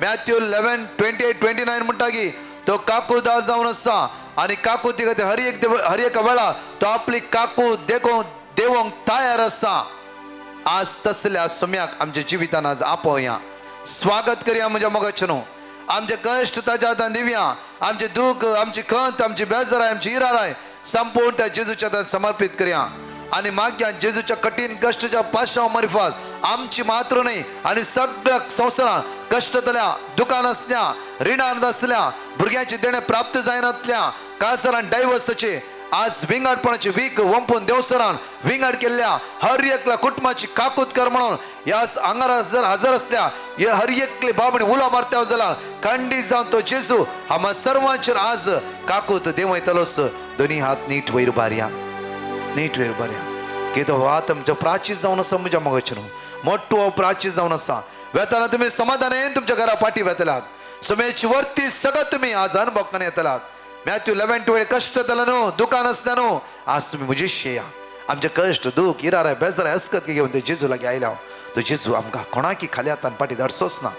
मॅथ्यू 11:28-29 म्हणटा की तो काकुळदार जावन आसा. आनी काकूती खातीर हर एक हर एका वेळा तो आपली काकूत देखून देवोंक तयार आसा. आज तसल्या सम्याक आमच्या जिवितान आज आपोवया, स्वागत करया म्हज्या मोगाचें न्हू. आमचे कश्ट ताच्या हातान दिवया, आमचे दूख, आमची खंत, आमची बेजाराय, आमची इराराय संपूर्ण त्या जेजूच्या हातान समर्पीत करया. आनी मागीर जेजूच्या कठीण कश्टच्या पाशांव मारिफात आमची मात्र न्हय आनी सगळ्या संवसारान कश्टतल्या, दुकान आसल्या, रिणान आसल्या, भुरग्यांचे देणें प्राप्त जायनातल्या, काळसरान डायवर्साचे आज विंगाडपणाची वीक वंपून देवसरान विंगाड केल्ल्या हर एकल्या कुटुंबाची काकूत कर म्हणून ह्या आंगार जर हजर असल्या हे हर एकले बाबणी उलो मारता जाल्यार खंडीत जावन तो जेजू आम्हा सर्वांचेर आज काकूत देंवयतलोच. दोनी हात नीट वयर बारया, नीट वयर बारया. की तो हो हात आमचो प्राचीर जावन आसा म्हज्या मोगाचें न्हू, मोठो हो प्राचीर जावन आसा. वेताना तुमी समाधानान तुमच्या घरा फाटी वेतलात, सुमेची वर्ती सगळं तुमी आज अनुभव येतलात. मॅथ्यू 11:12 कश्ट जालें न्हू, दुकान आसलें न्हू, आज तुमी म्हजी शेया आमचे कश्ट, दूख, इराराय, बेजाराय, अस्कत घेवन ते जेजू लागीं आयल्या. तो जेजू आमकां कोणाकी खाली हातान फाटी धाडचोच ना.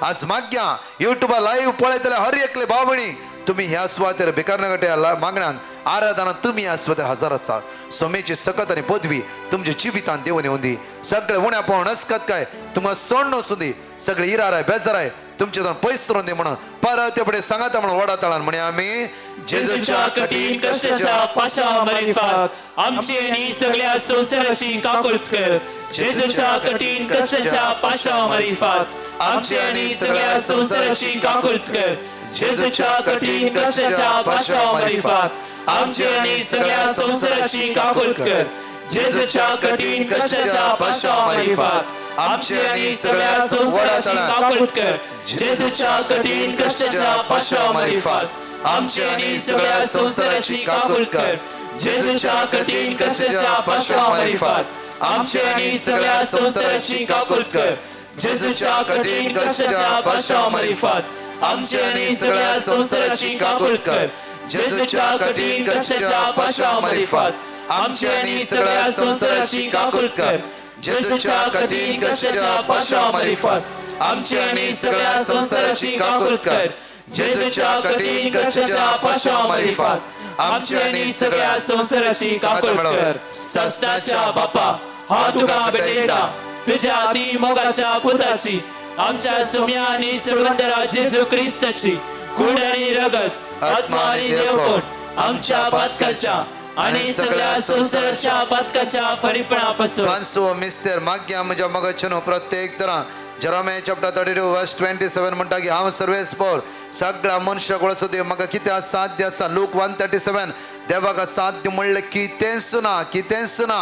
आज मागया युट्यूबार लायव्ह पळयतले हर एकले भाव भयणी तुमी ह्या सुवातेर भिकारनगट्या मागण्यान आराधना तुमी ह्या सुवातेर हजर आसात. सोमेची सकत आनी पदवी तुमच्या जिवितान देवून येवंदी. सगळे उण्या पावन अस्कत काय तुमकां सोडून वचूं दी, सगळे इराराय बेजाराय तुमचे पयस दी म्हणून परत फुडें सांगाता म्हणून व्हडा ताळान म्हणे आमी जेजूच्या कठीण कश्टाच्या पाशांव मारिफात आमची आनी सगळ्या संवसाराची काकूत कर. जेजूच्या कठीण कश्टाच्या पाशांव मारिफात आमची आनी सगळ्या संवसाराची काकूत कर. जेजूच्या कठीण कश्टाच्या पाशांव मारिफात आमची आनी सगळ्या संवसाराची काकूत कर. जेजूच्या कठीण कश्टाच्या पाशांव मारिफात आमची आनी सगळ्या संवसाराची काकूत कर. जेजूच्या कठीण कश्टाच्या पाशांव मारिफात आमची आनी सगळ्या संवसाराची काकूत कर. जेजूच्या कठीण कश्टाच्या पाशांव मारिफात आमची आनी सगळ्या संवसाराची काकूत कर. जेजूच्या कठीण कश्टाच्या पाशांव मारिफात आमची आनी सगळ्या संवसाराची काकूत कर. जेजूच्या कठीण कश्टाच्या पाशांव मारिफात आमची आनी सगळ्या संवसाराची काकूत कर. जेजूच्या कठीण कश्टाच्या पाशांव मारिफात आमची आनी सगळ्या संवसाराची काकूत कर. जेजूच्या कठीण कश्टाच्या पाशांव मारिफात आमची आनी सगळ्या संवसाराची काकूत कर. सस्ताच्या बापा, हांव तुका भेटयता तुझ्या अति मोगाच्या पुताची, आमच्या सोम्या आनी सर्वंतरा जेजू क्रिस्ताची कूड आनी रगत, आत्मा आनी देवपण आमच्या पातकाच्या आनी सगळ्या संवसाराच्या पातकाच्या फरीपणा पासून. पांचवो मिस्टर माग्या म्हज्या मोगाचें न्हू प्रत्येक तरान Jeremiah chapter 32 verse 27 म्हणटा की हांव सर्वेस्पोर सगळ्या मनशाक वळसो देव म्हाका कितें साध्य आसा. लूक 1:37 देवाक साध्य म्हणलें कितेंच ना, कितेंच ना.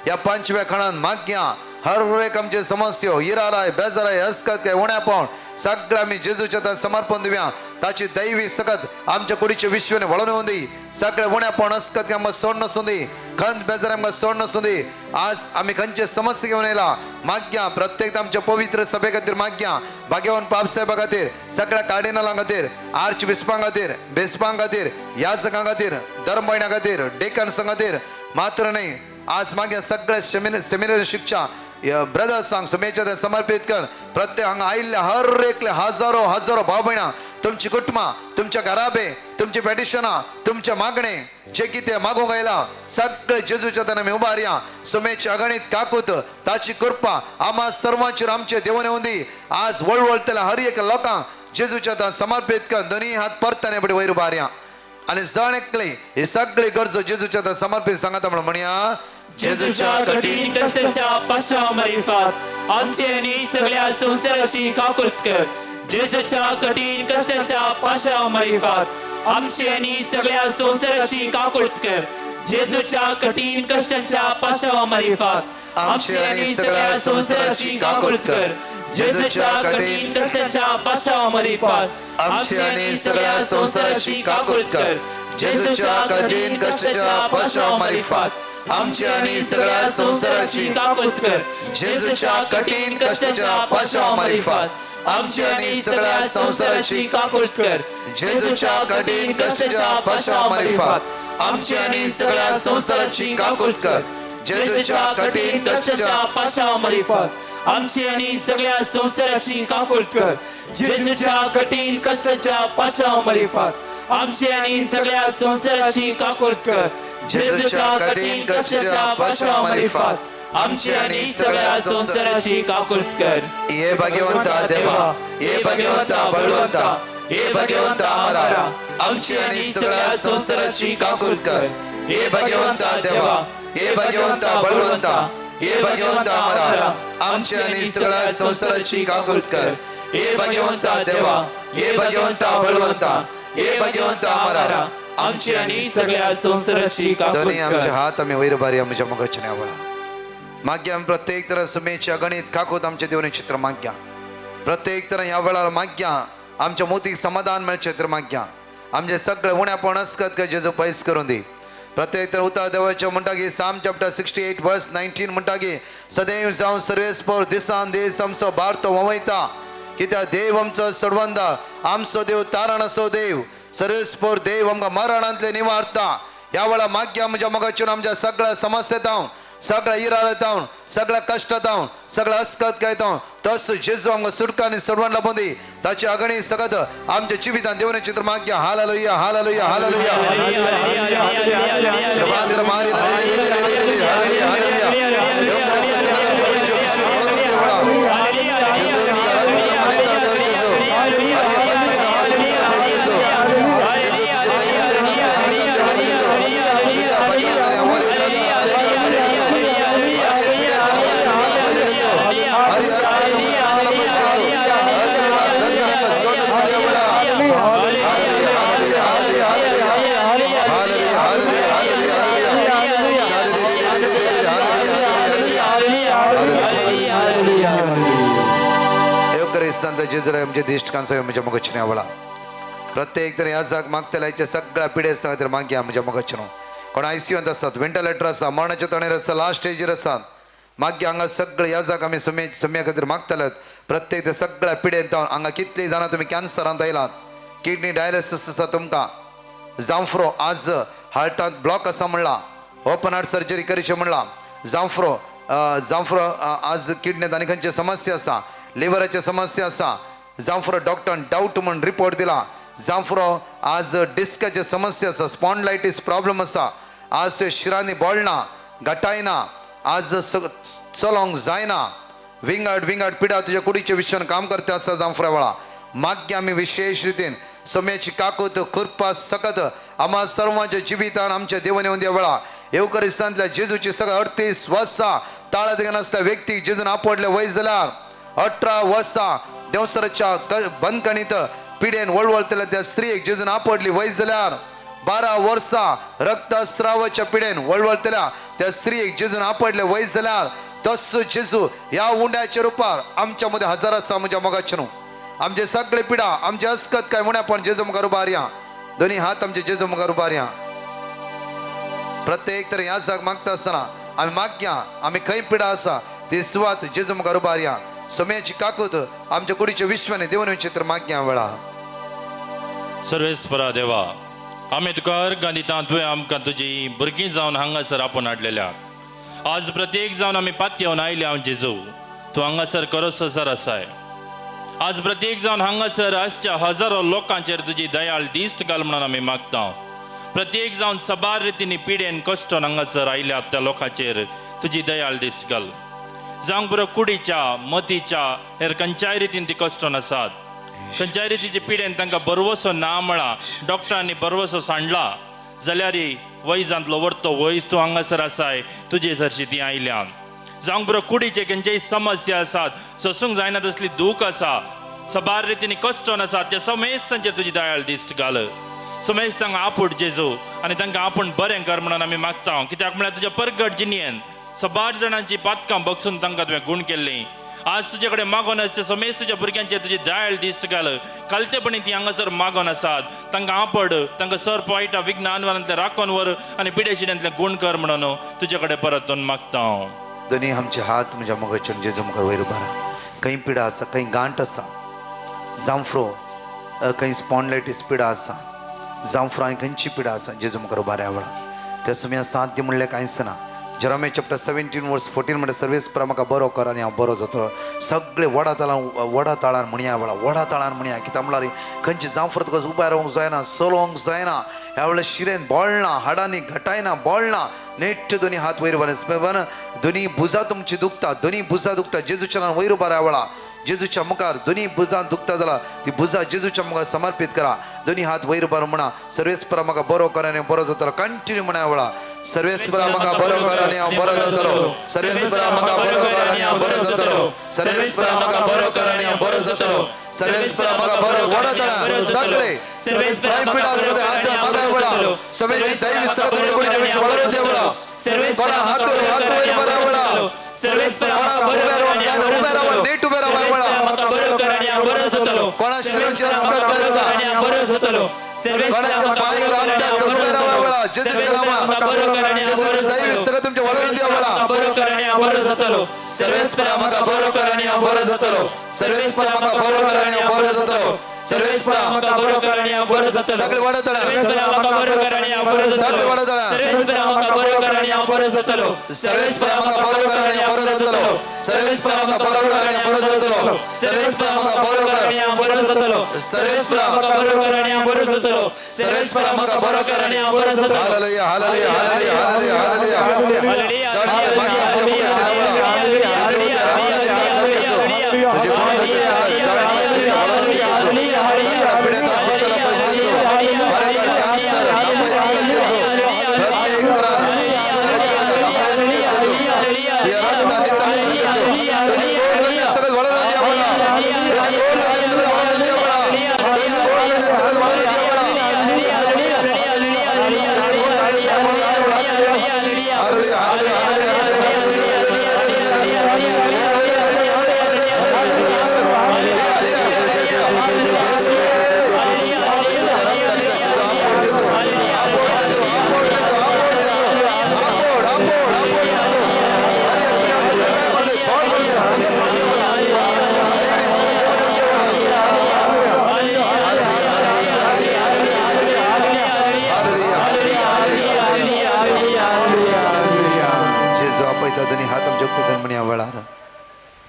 ह्या पांचव्या खणान माग्या हर एक आमचे समस्यो, इराराय, बेजाराय, अस्कत काय उण्यापण सगळं आमी जेजूच्या हातान समर्पण दिवया. ताची दैवी सकत आमच्या कुडीचे विश्वाने वळून येवूं दी. सगळे उण्यापण अस्कत आमकां सोड नासूं दी, खंत बेजार आमकां सोड नासूं दी. आज आमी खंयचे समस्या घेवन येयला माग्या प्रत्येक आमच्या पवित्र सभे खातीर माग्या, भाग्यवान पापसाहेबा खातीर, सगळ्या कार्डिनलां खातीर, आर्च बिस्पां खातीर, बेस्पां खातीर, याजकां खातीर, धर्मभयणां खातीर, डेकन्सां खातीर मात्र न्हय आज मागीर सगळे सेमिनरी शिक्षा ब्रदर्सांक सुमेच्या समर्पीत कर. प्रत्येक हांगा आयिल्ल्या हर एकले हजारो हजारो भाव भयणां, तुमची कुटुंबां, तुमच्या घराबे, तुमची पेटिशनां, तुमचे मागणे जे कितें मागूंक आयला सगळे जेजूच्या हातान आमी उबारया. सुमेची अगणीत काकूत, ताची कृपा आम्हा सर्वांचेर आमचे देवून येवूं दी. आज वळवळतल्या हर एक लोकांक जेजूच्या हातान समर्पीत कर. दोनी हात परताने फुडें वयर उबारया आनी जण एकले ही सगळी गरजो जेजूच्या हातान समर्पीत सांगता म्हणून म्हणया. जेजूच्या कठीण कश्टाच्या पाशांव मारिफात आमची आनी सगळ्या संवसाराची काकूत कर. जेजूच्या कठीण कश्टाच्या पाशांव मारिफात आमची आनी सगळ्या संवसाराची काकूत कर. जेजूच्या कठीण कश्टाच्या पाशांव मारिफात आमची आनी सगळ्या संवसाराची काकूत कर. जेजूच्या कठीण कश्टाच्या पाशांव मारिफात आमची आनी सगळ्या संवसाराची काकूत कर. जेजूच्या कठीण कश्टाच्या पाशांव मारिफात आमची आनी सगळ्या संवसाराची काकूत कर. जेजूच्या कठीण कश्टाच्या पाशांव मारिफात आमची आनी सगळ्या संवसाराची काकूत कर. जेजूच्या कठीण कश्टाच्या पाशांव मारिफात आमची आनी सगळ्या संवसाराची काकूत कर. जेजूच्या कठीण कश्टाच्या पाशांव मारिफात आमची आनी सगळ्या संवसाराची काकूत कर. जेजूच्या कठीण कश्टाच्या पाशांव मारिफात आमची आनी सगळ्या संवसाराची काकूट कर. जेजूच्या कठीण कष्टाच्या पाशा मारिफात आमची आनी सगळ्या संवसाराची काकूट कर. ये भाग्यवंता देवा, ये भाग्यवंता बळवंता, ये भाग्यवंता अमरा, आमची आनी सगळ्या संवसाराची काकूट कर. ये भाग्यवंता देवा, ये भाग्यवंता बळवंता, ये भाग्यवंता अमरा, आमची आनी सगळ्या संवसाराची काकूट कर. ये भाग्यवंता देवा, ये भाग्यवंता बळवंता, ये भाग्यवंता अमरा, आमची आनी सगळ्या संवसाराची काकूट दोन्ही आमचे कर. हात आम्ही वयर भारी आमच्या मुखाच्या आवडा माग्या. आमी प्रत्येक तरा सुमेच्या गणित काकूत आमच्या देवने चित्र माग्या. प्रत्येक तरा ह्या वेळार माग्या आमच्या मोतीक समाधान मेळचें तर माग्या. आमचे सगळे उण्यापण असकत काय जेजू पयस करून दी. प्रत्येक तर उतार देवाच्यो म्हणटा की साम चॅप्टर 68 वर्स 19 म्हणटा की सदैव जावन सर्वेस्पर दिसान दीस आमचो भारतो वंवयता, कित्याक देव आमचो सोडवंदा, आमचो देव तारण असो देव, सर्वेस्पर देव आमकां मरणांतले निवारता. ह्या वेळार माग्या म्हज्या मोगाचेर आमच्या सगळ्या समस्या, सगळ्या इराळतावन, सगळ्या कष्टातावन, सगळ्या अस्कत गायतावन तस जेजू आमकां सुटका आनी सोडवण लाबून दी. ताची अगणी सगत आमच्या जिवितान देवने चित्र माग्या. Hallelujah, hallelujah, hallelujah. श्रवांद्र मारी हालेलुया, हालेलुया. देव क्रिस्त सगत आमच्या कुडीचे विश्व म्हणून देवळा. जेजू तुझ्या रक्तान मनीत कर जेजू. हरी बंधन आसमान जेजू. जेजू तुझ्या दयेन आमच्या जिवितान देवळ जेजू. तुझ्या बलिदानाने आम्हाला जेजूला आमचे दिश्ट कांसो म्हज्या मोगाचें आवडा. प्रत्येक तर ह्या जाग मागतल्याच्या सगळ्या पिडेस्तां खातीर मागया म्हज्या मोगाचें. कोण आयसीयूंत आसात, व्हेंटिलेटर आसा, मरणाच्या तणेर आसा, लास्ट स्टेजीर आसात, मागीर हांगा सगळे ह्या जाग आमी सुम्या खातीर मागतल्यात. प्रत्येक तर सगळ्या पिडेंत हांगा कितली जाणां तुमी कॅन्सरांत आयलात, किडनी डायलिसीस आसा तुमकां, जांफ्रो आज हार्टांत ब्लॉक आसा म्हणला, ओपन हार्ट सर्जरी करची म्हणला, जांफ्रो जांफ्रो आज किडनीत आनी खंयची समस्या आसा, लिव्हराची समस्या आसा, जांफ्रो डॉक्टरान डावट म्हूण रिपोर्ट दिला, जांफ्रो आज डिस्काची समस्या आसा, स्पॉन्डलायटीस प्रॉब्लम आसा, आज ते शिरांनी बोळना, घटायना, आज चलोंक जायना, विंगड विंगड पिडा तुज्या कुडीच्या विश्वान काम करता आसा जांफ्रा वेळा. मागीर आमी विशेश रितीन सम्याची काकूत कृपा सकत आम्हा सर्वांच्या जिवितान आमच्या देवाने येवन वेळा येवकरिस्तांतल्या जेजूची सगळं 38 वर्सां ताळ्यात नासता व्यक्तीक जेजून आपडले वय जाल्यार 18 वर्सां देंवसराच्या बंदखणीत पिडेन वळवळतल्या त्या स्त्रियेक जेजून आपडली वय जाल्यार 12 वर्सां रक्तस्रावाच्या पिडेन वळवळतल्या त्या स्त्रियेक जेजून आपडले वय जाल्यार तस जेजू ह्या उंड्याच्या रुपार आमच्या मध्ये हजारां आसा म्हज्या मोगाचें न्हू. आमचे सगळे पिडा आमचे अस्कत काय म्हणा पण जेजू मुखार उबार या. दोन्ही हात आमचे जेजू मुखार उबार या. प्रत्येक तर ह्या जाग मागता आसतना आमी मागया आमी खंय पिडा आसा ती सुवात जेजू मुखार उबार या. सोम्याची काकूत आमच्या कुडीच्या विश्वाने देवन चित्र मागया वेळा. सर्वेस्परा देवा, आमी तुका अर्गां दिता, तुवें आमकां तुजी भुरगीं जावन हांगासर आपोवन हाडलेल्या. आज प्रत्येक जावन आमी पातयेवन आयले हांव जेजू, तूं हांगासर करोसो सर आसाय. आज प्रत्येक जावन हांगासर आसच्या हजारो लोकांचेर तुजी दयाळ दिश्ट घाल म्हणून आमी मागता. प्रत्येक जावन सबार रितींनी पिडेन कश्टोन हांगासर आयल्यात त्या लोकांचेर तुजी दयाळ दिश्ट घाल. जावंक बरो कुडीच्या मतीच्या हेर खंयच्याय रितीन ती कश्टोन आसात, खंयच्याय रितीचे पिडेन तांकां बरवसो ना म्हळा, डॉक्टरांनी बरवसो सांडला जाल्यार वैजांतलो व्हरतो वैज तूं हांगासर आसाय, तुजे सरशी ती आयल्यान. जावंक बरो कुडीचे खंयचेय समस्या आसात, सोसूंक जायना तसली दूख आसा, सबार रितींनी कश्टोन आसात, त्या समेस्तांचेर तुजी दयाळ दिश्ट घाल. समेस्तांक आपूट जेजू आनी तांकां आपूण बरें कर म्हणून आमी मागता. कित्याक म्हळ्यार तुज्या परगट जिणेन सबार जाणांची पातकां बगसून तांकां तुवें गूण केल्लीं. आज तुजे कडेन मागोन आसचे समेस्त तुज्या भुरग्यांचेर तुजी दयाळ दिश्ट घाल. कालतेपणी ती हांगासर मागोन आसात, तांकां आपड, तांकां सर्प वायटा विघ्न अनवरांतलें राखून व्हर आनी पिडेशिड्यांतलें गूण कर म्हणून तुजे कडेन परतून मागता हांव. दोन्ही आमचे हात म्हज्या मोगाचेर जेजू मुखार वयर उबारा. खंय पिडा आसा, खंय गांठ आसा, जांफ्रो खंय स्पॉन्डलायटीस पिडा आसा, जांफ्रो आनी खंयची पिडा आसा, जेजू मुखार उबारा वेळा त्या सुम्या साध्य म्हणलें कांयच ना. Jeremiah chapter 17 verse 14 म्हणटा सर्वेस्परा म्हाका बरो कर आनी हांव बरो जातलो. सगळे वडा ताळान वडा ताळान म्हणया वेळा वडा ताळान म्हणया. कित्याक म्हणल्यार खंयची जांफर तुका उबे रावंक जायना, चलोवंक जायना, ह्या वेळार शिरेन बोळना, हाडांनी घटायना, बोळना. नेट दोनी हात वयर उबार, दोनी भुजां तुमची दुखता, दोनी भुजां दुखता. जेजूच्या नांवान वयर उबार ह्या वेळा जेजूच्या मुखार. दोनी भुजां दुखता जाल्यार ती भुजां जेजूच्या मुखार समर्पीत करा. दोनी हात वयर उबार म्हणा सर्वेस्परा म्हाका बरो कर आनी बरो जातलो. कंटिन्यू म्हणा वेळा सर्वेस्परा म्हाका बरो कर आनी हांव बरो जातलो. सर्वेस्परा म्हाका बरो कर आनी हांव बरो जातलो. सर्वेस्परा म्हाका बरो कर आनी हांव बरो जातलो. सर्वेस्परा म्हाका बरो वडा तळा सगळे पिडा आसता हात म्हाका वेळा सगळ्यांची दैवी सगळं तुमच्या वळरोच वेळा कोणा हात हात वयर बरा वेळा कोणा उबे रावन जायना उबे रावन नेट उबे रावन वेळा कोणा शिरोची अस्कर आसा कोणाच्या पांय कामटा उबे रावन वेळा जेजूच्या नांवान जेजूच्या दैवी सगळं तुमच्या वळरोच वेळा. सर्वेस्परा म्हाका बरो कर आनी हांव बरो जातलो. सर्वेस्परा म्हाका बरो कर आनी हांव बरो जातलो. सर्वेस्परा म्हाका बरो कर आनी हांव बरो जातलो. सगळे वडा तळा सर्वेस्परा म्हाका बरो कर आनी हांव बरो जातलो. सगळे वडा तळा सर्वेस्परा म्हाका बरो कर आनी हांव बरो जातलो. सर्वेस्परा म्हाका बरो कर आनी हांव बरो जातलो. सर्वेस्परा म्हाका बरो कर आनी हांव बरो जातलो. सर्वेस्परा म्हाका बरो कर आनी हांव बरो जातलो. सर्वेस्परा म्हाका बरो कर आनी हांव बरो जातलो. सर्वेस्परा म्हाका बरो कर आनी हांव बरो जातलो. Hallelujah hallelujah hallelujah hallelujah hallelujah.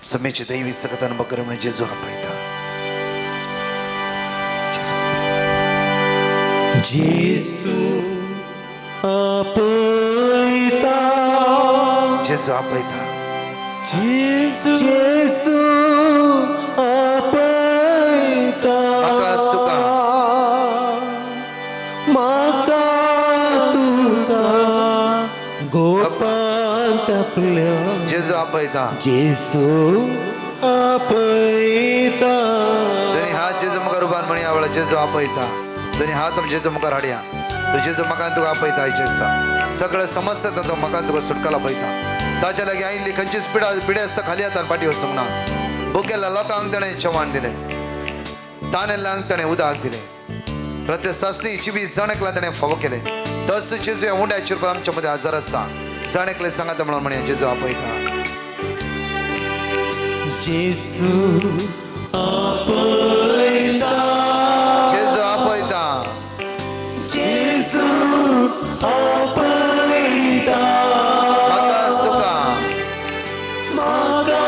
समेचे दैवी सकतान बकर म्हणे जेजू आपयता. जेजू आपयता. जेजू आपयता. जेजू आपयता. म्हाका तुका म्हाका तुका गोपांत आपल्या जेजू आपयता. जेजू आपयता. दोनी हात जेजू मुखार उबार म्हणी आवडा जेजू आपयता. दोनी हात जेजू मुखार हाडया. तो जेजू म्हाका तुका आपयता. आयचे दिसा सगळें समस्या तो म्हाका तुका सुटकाला आपयता. ताच्या लागीं आयिल्ली खंयचीच पिडा पिडे आसता खाली हातान फाटी वचूंक ना. भुकेल्ल्या लोकांक ताणें जेवण दिलें, तानेल्ल्यांक ताणें उदक दिलें, प्रत्येक सासणी जिवी जण एकला ताणें फावो केलें. तस जेजू ह्या उंड्याचेर आमच्या मदें हजर आसा. जण एकले सांगाता म्हणून म्हणया जेजू आपयता. जेजू आपयता. जेजू आपयता. जेजू आपयता. म्हाका तुका म्हाका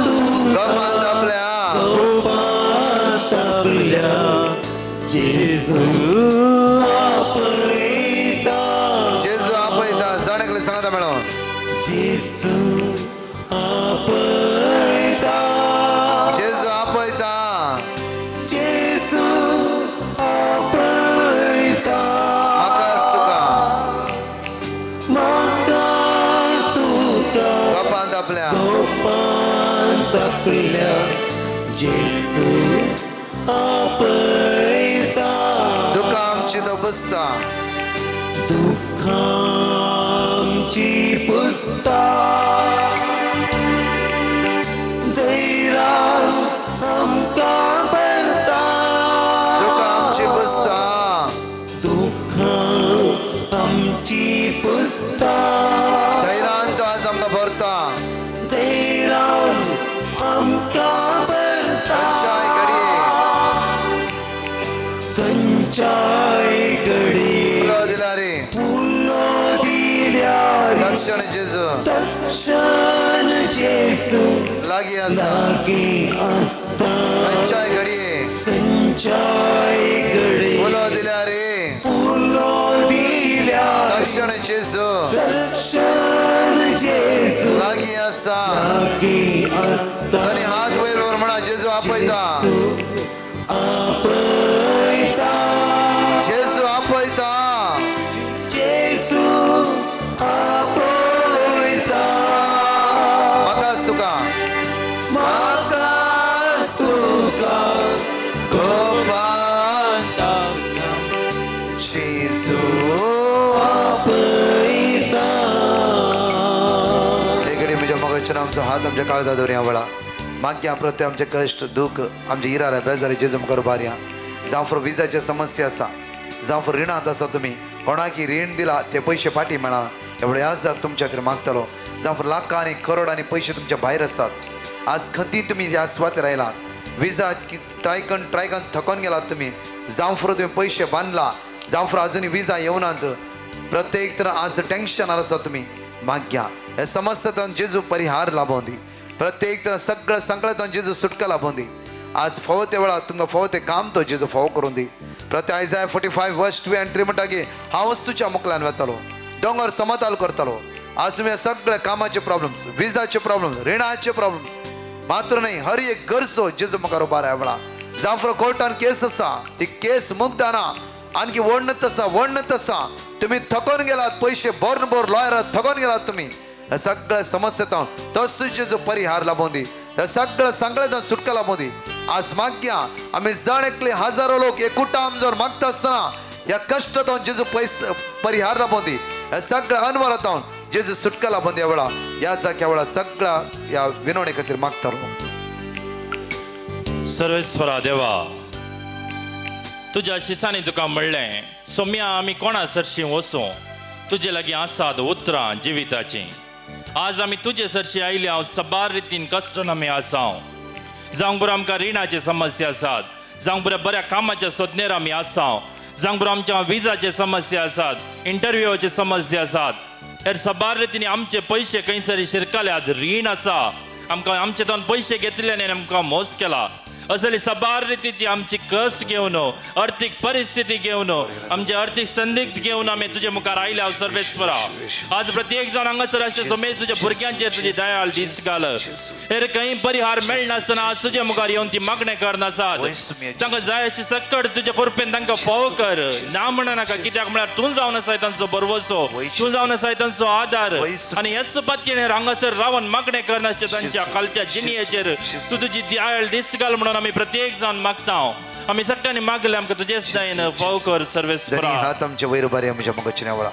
तुका गोपांत आपल्या गोपांत आपल्या जेजू आपयता. जेजू आपयता. जण एकले सांगाता म्हणून जेजू आपयता. जेजू आपयता. जेजू आपयता. म्हाका तुका म्हाका तुका गोपांत आपल्या गोपांत आपल्या जेजू आपयता. दुकां आमची तो पुसता. दुःखां आमची पुसता. धैर्यान आमकां भरता. दुकां आमची पुसता. दुःखां आमची पुसता. धैर्यान तो आज आमकां भरता. धैर्यान आमकां भरता. खंयच्याय घडये खंयच्याय घडये उलो दिला रे उलो दिल्यार लक्षण जेजू. तक्षण जेजू लागीं आसा, लागीं आसता. खंयच्याय घडये खंयच्याय घडये उलो दिल्यार रे, उलो दिल्यार तक्षण जेजू तक्षण जेजू लागीं आसा. लागीं आसता. आनी हात वयर वर म्हणा, जेजू आपयता, आपयता, जेजू आपयता, जेजू आपयता. म्हाकाच तुका, म्हाकाच तुका गोपान जेजू आपयता. एकडे म्हज्या मोगाचेर आमचो हात आमच्या काळजा दवरया वेळा मागीर प्रत्येक आमचे कश्ट दुःख आमचे इरारा बेजारी जेजू मुखार उबारया. जावं फॉर विजाचे समस्या आसा, जावं फॉर रिणांत आसा, तुमी कोणाकी रीण दिला ते पयशे फाटी मेळना, एवढे आज तुमच्या खातीर मागतलो. जावं फॉर लाखांनी करोडांनी पयशे तुमच्या भायर आसात, आज खंती तुमी ह्या सुवातेर आयलात, विजा ट्रायकन ट्रायकन थकोन गेलात तुमी, जावं फॉर तुमी पयशे बांदला, जावं फॉर अजुनूय विजा येवनात, प्रत्येक तर आज टेन्शनार आसा तुमी, माग्या ह्या समस्येंतल्यान जेजू परिहार लाभोवं दी. प्रत्येक तर सगळ्या संकटांतल्यान जेजू सुटका लाभोवं दी. आज फावो त्या वेळार तुमकां फावो तें काम तो जेजू फावो करून दी. प्रत्येक आयजाय 45 वर्स 2 and 3 म्हणटा की हांवच तुज्या मुखल्यान वतालो, दोंगर समताल करतालो. आज तुमी सगळ्या कामाचे प्रॉब्लम्स, विजाचे प्रॉब्लम्स, रिणाचे प्रॉब्लम्स मात्र न्हय, हर एक गरजो जेजू मुखार उबार ह्या वेळार. जावं फॉर कोर्टान केस आसा, ती केस मुगदाना आणखी वडणत आसा, वडणत आसा, तुमी थकोन गेलात, पयशे भरून भर लॉयरात थकोन गेलात तुमी, ह्या सगळ्या समस्येंतल्यान तसो जेजू परिहार लाभोवं दी. ह्या सगळ्या संकटांतल्यान सुटका लाभोवं दी. आज मागया आमी जण एकले हजारो लोक एकूटाम जर मागता आसतना ह्या कश्टांतल्यान जेजू पयस परिहार लाभोवं दी. ह्या सगळ्या अनवरांतल्यान जेजू सुटका लाभोवं दी. ह्या वेळा ह्या जाग्या वेळा सगळ्या ह्या विनवणे खातीर मागतालो. सर्वेस्वरा देवा, तुज्या शिसांनी तुका म्हणलें, सोम्या आमी कोणा सरशीं वचूं, तुजे लागीं आसात उतरां जिविताचीं. आज आमी तुजे सरशीं आयले, हांव सबार रितीन कश्टान आमी आसा. जावंक बरो आमकां रिणाचे समस्या आसात, जावंक बऱ्या बऱ्या कामाच्या सोदनेर आमी आसा, जावंक बरो आमच्या विजाचे समस्या आसात, इंटरव्यूचे समस्या आसात, हेर सबार रितीन आमचे पयशे खंयसर शिरकल्यात, रीण आसा आमकां, आमचे दोन पयशे घेतले आनी आमकां मोस केला. असली सबार रितीची आमची कश्ट घेवन, अर्थीक परिस्थिती घेवन, आमचे अर्थीक संदिग्ध घेवन आमी तुजे मुखार आयले हांव सर्वेस्वरा. आज प्रत्येक जाण हांगासर आसचे सोमेज तुज्या भुरग्यांचेर तुजी दयाळ दिश्ट घाल. हेर खंय परिहार मेळनासतना आज तुजे मुखार येवन ती मागणें करनासात, तांकां जाय अशी सक्कड तुजे कृपेन तांकां फावो कर. ना म्हणनाका, कित्याक म्हळ्यार तूं जावन आसाय तांचो भरवसो, तूं जावन आसाय तांचो आदार. आनी हेच पातयेर हांगासर रावन मागणें करनासचे तांच्या खालत्या जिणयेचेर तूं तुजी दयाळ दिश्ट घाल म्हणून आमी प्रत्येक जाण मागता. आमी सगळ्यांनी मागले आमकां तुजेच जायन फाव कर सर्वेस्वरा. हात आमचे वयर उबारया म्हज्या मोगाच्या वेळा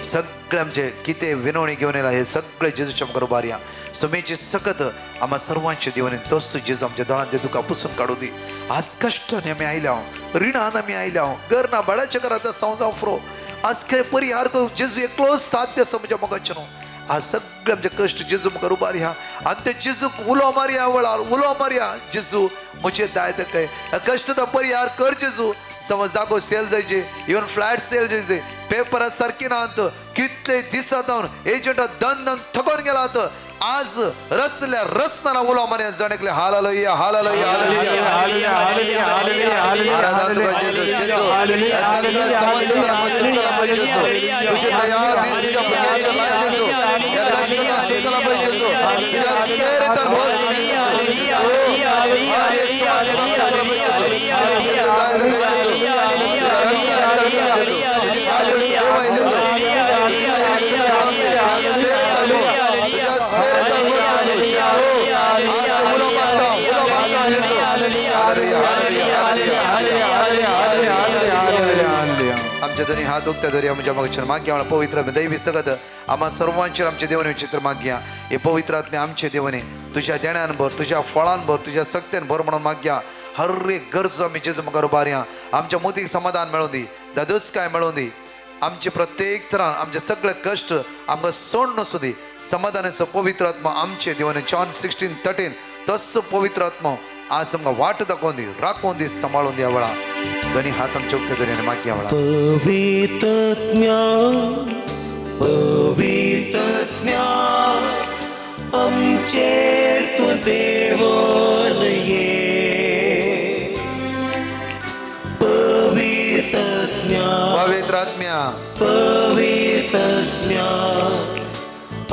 सगळे आमचे कितें विनवणी घेवन येयला हे सगळे जेजूच्या मुखार उबारया. सुमेची सकत आम्हा सर्वांचे देवाने तोच जेजू आमच्या दोळ्यांत दुखां पुसून काडूं दी. आज कश्टान आमी आयल्या, रिणान आमी आयल्या, घर ना भाड्याच्या घरांत आसा जावं फ्रो, आज खंय परिहार करूंक जेजू एकलोच साध्य आसा म्हज्या मोगाचें न्हू. आज सगळे आमचे कश्ट जेजू मुखार उबारया आनी ते जेजूक उलो मारया, वेळार उलो मारया, जेजू म्हजे दाय काय कश्ट तो परिहार कर जेजू. समज जागो सेल जायचे, इवन फ्लॅट सेल जायचे, पेपरा सारकी ना, कितले दिसात एजंटा दन दन थकोन गेलात. आज रसल्या रसना उलो मारया जण एकले हालेलुया हालेलुया हालेलुया. आराधना तुका जेजू, जेजू ह्या सगळ्या समस्येंतल्यान आमकां सुटका लाभय जेजू. तुजे दयाळ दीस तुज्या भुरग्यांच्या लाय जेजू, ह्या कश्टांतल्यान सुटका लाभय जेजू. तुज्या स्पिरिटान भर जेजू, हर एक समस्येंतल्यान सुटका लाभय जेजू. तुजे दयाळ दीस जेजू, तुज्या रक्तान नितळ कर जेजू, तुजी काळजी देवाय जेजू, तुज्या स्पिरिटान भर जेजू. आज उलो मारता, उलो मारता जेजू. Hallelujah hallelujah hallelujah. आमच्या दोन्ही हात उक्त्या दवरया म्हज्या मोगाचेर मागया. पवित्र दैवी सगत आम्हा सर्वांचेर आमचे देवने विचित्र मागया. हे पवित्र आत्मे आमचे देवने तुझ्या देण्यान भर, तुझ्या फळान भर, तुझ्या सक्त्यान भर म्हणून मागया. हर एक गरजो आमी जेजू मुखार उबारया. आमच्या मोतीक समाधान मेळोवन दी, दादोसकाय मेळोवन दी. आमचे प्रत्येक तरान आमचे सगळे कश्ट आमकां सोड नसूं दी. समाधानाचो पवित्र आत्मा आमचे देवने जॉन 16:13 तसो पवित्र आत्मा आज आमकां वाट दाखोवन दी, राखोवन दी, सांबाळून दी. वेळा दोन्ही हात आमचे उक्ते दवरया आनी मागया वेळा. पवित्रज्ञा पवित्रज्ञा आमचेर तूं देवोन ये पवित्रज्ञा पवित्र आत्म्या पवित्रज्ञा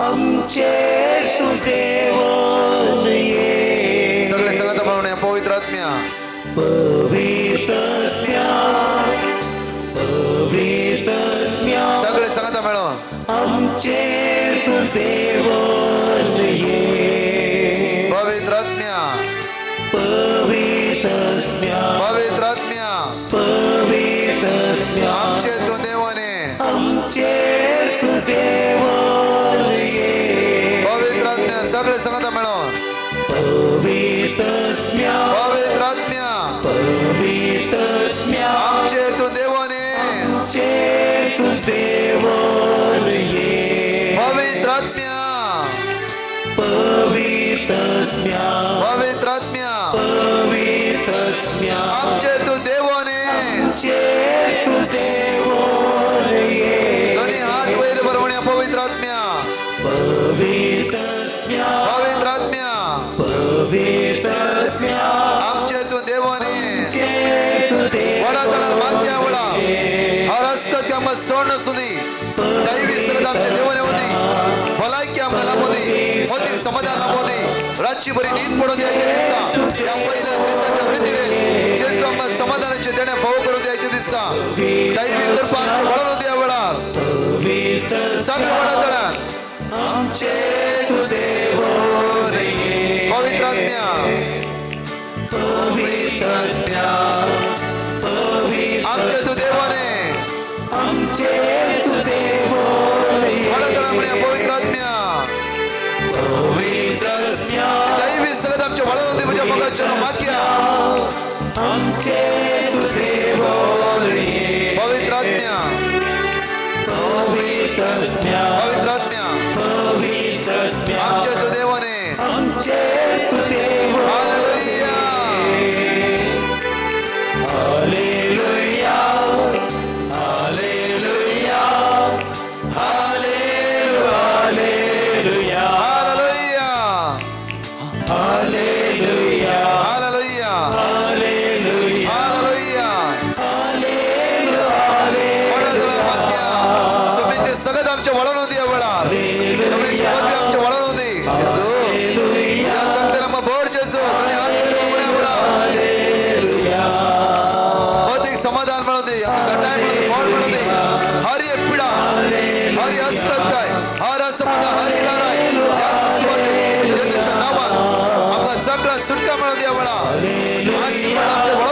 आमचेर तूं देवोन ये सगळे सांगता म्हणून पवित्र आत्म्या पवित्रज्ञा पवित्रज्ञा सगळे सांगता मेळून आमचेर तूं देवोन ये पवित्र आत्म्या पवित्रज्ञा पवित्र आत्म्या पवित्रज्ञा आमचे तूं देवोने आमचेर तूं देवोन ये पवित्र आत्म्या सगळे सांगता मेळून पवित्रज्ञा पवित्र आत्म्या पवित्रज्ञा आमचे तूं देवोने आमचेर तूं देवोन ये पवित्र आत्म्या पवित्रज्ञा पवित्र आत्म्या पवित्रज्ञा आमचे तूं देवोने आमचेर तूं देवोन ये दोन्ही हात वयर बरोवण्या पवित्र आत्म्या पवित्रज्ञा पवित्र आत्म्या पवित्रज्ञा आमचे तूं देवोने आमचेर तूं वडा तणार देवोन माथ्या वडा हर हसकत आमकां सोड नासूं दी दैवी सगळं आमच्या देवाने होती भलायकी आमकां लाभो दी भौतीक समाधान लाभो दी रातची बरी न्हीद पडून द्यायचे दिसता ह्या पहिल्या दिसाच्या वृत्तीरे जेजू आमकां समाधानाचे देणे फावो करून द्यायचे दिसता दैवी कृपा आमच्या वळून द्या वेळार पवित्र सगळे वडा तणार आमचे तूं देवोन ये पवित्र आत्म्या पवित्रज्ञा पवित्र आमचे तूं देवाने आमचे तूं देवोन ये वडा तणार म्हणया पवित्र आत्म्या पवित्रज्ञा दैवी सगळं आमच्या वळून दी म्हज्या मोगाच्या मागया आमचे तूं देवोन ये पवित्र आत्म्या पवित्रज्ञा पवित्र आत्म्या पवित्रज्ञा आमचे तूं देवाने आमचे तूं देवोन hallelujah hallelujah hallelujah hallelujah hallelujah hallelujah hallelujah hallelujah hallelujah समेचे सगळं आमच्या वळण होती या वेळार समेची पदवी आमच्या वळण होती जेजू या सांगताना आमकां भर जेजू आनी हात वयर उबड्या वेळार भौतीक समाधान मेळूं दी आमकां घटाय मेळूं दी बळ मेळूं दी हर एक पिडा हर अस्वस्थताय हर असमाधान हर इराराय ह्या सुवातेर जेजूच्या नांवान आमकां सगळं सुटका मेळूं दी या वेळार आशीर्वाद आमच्या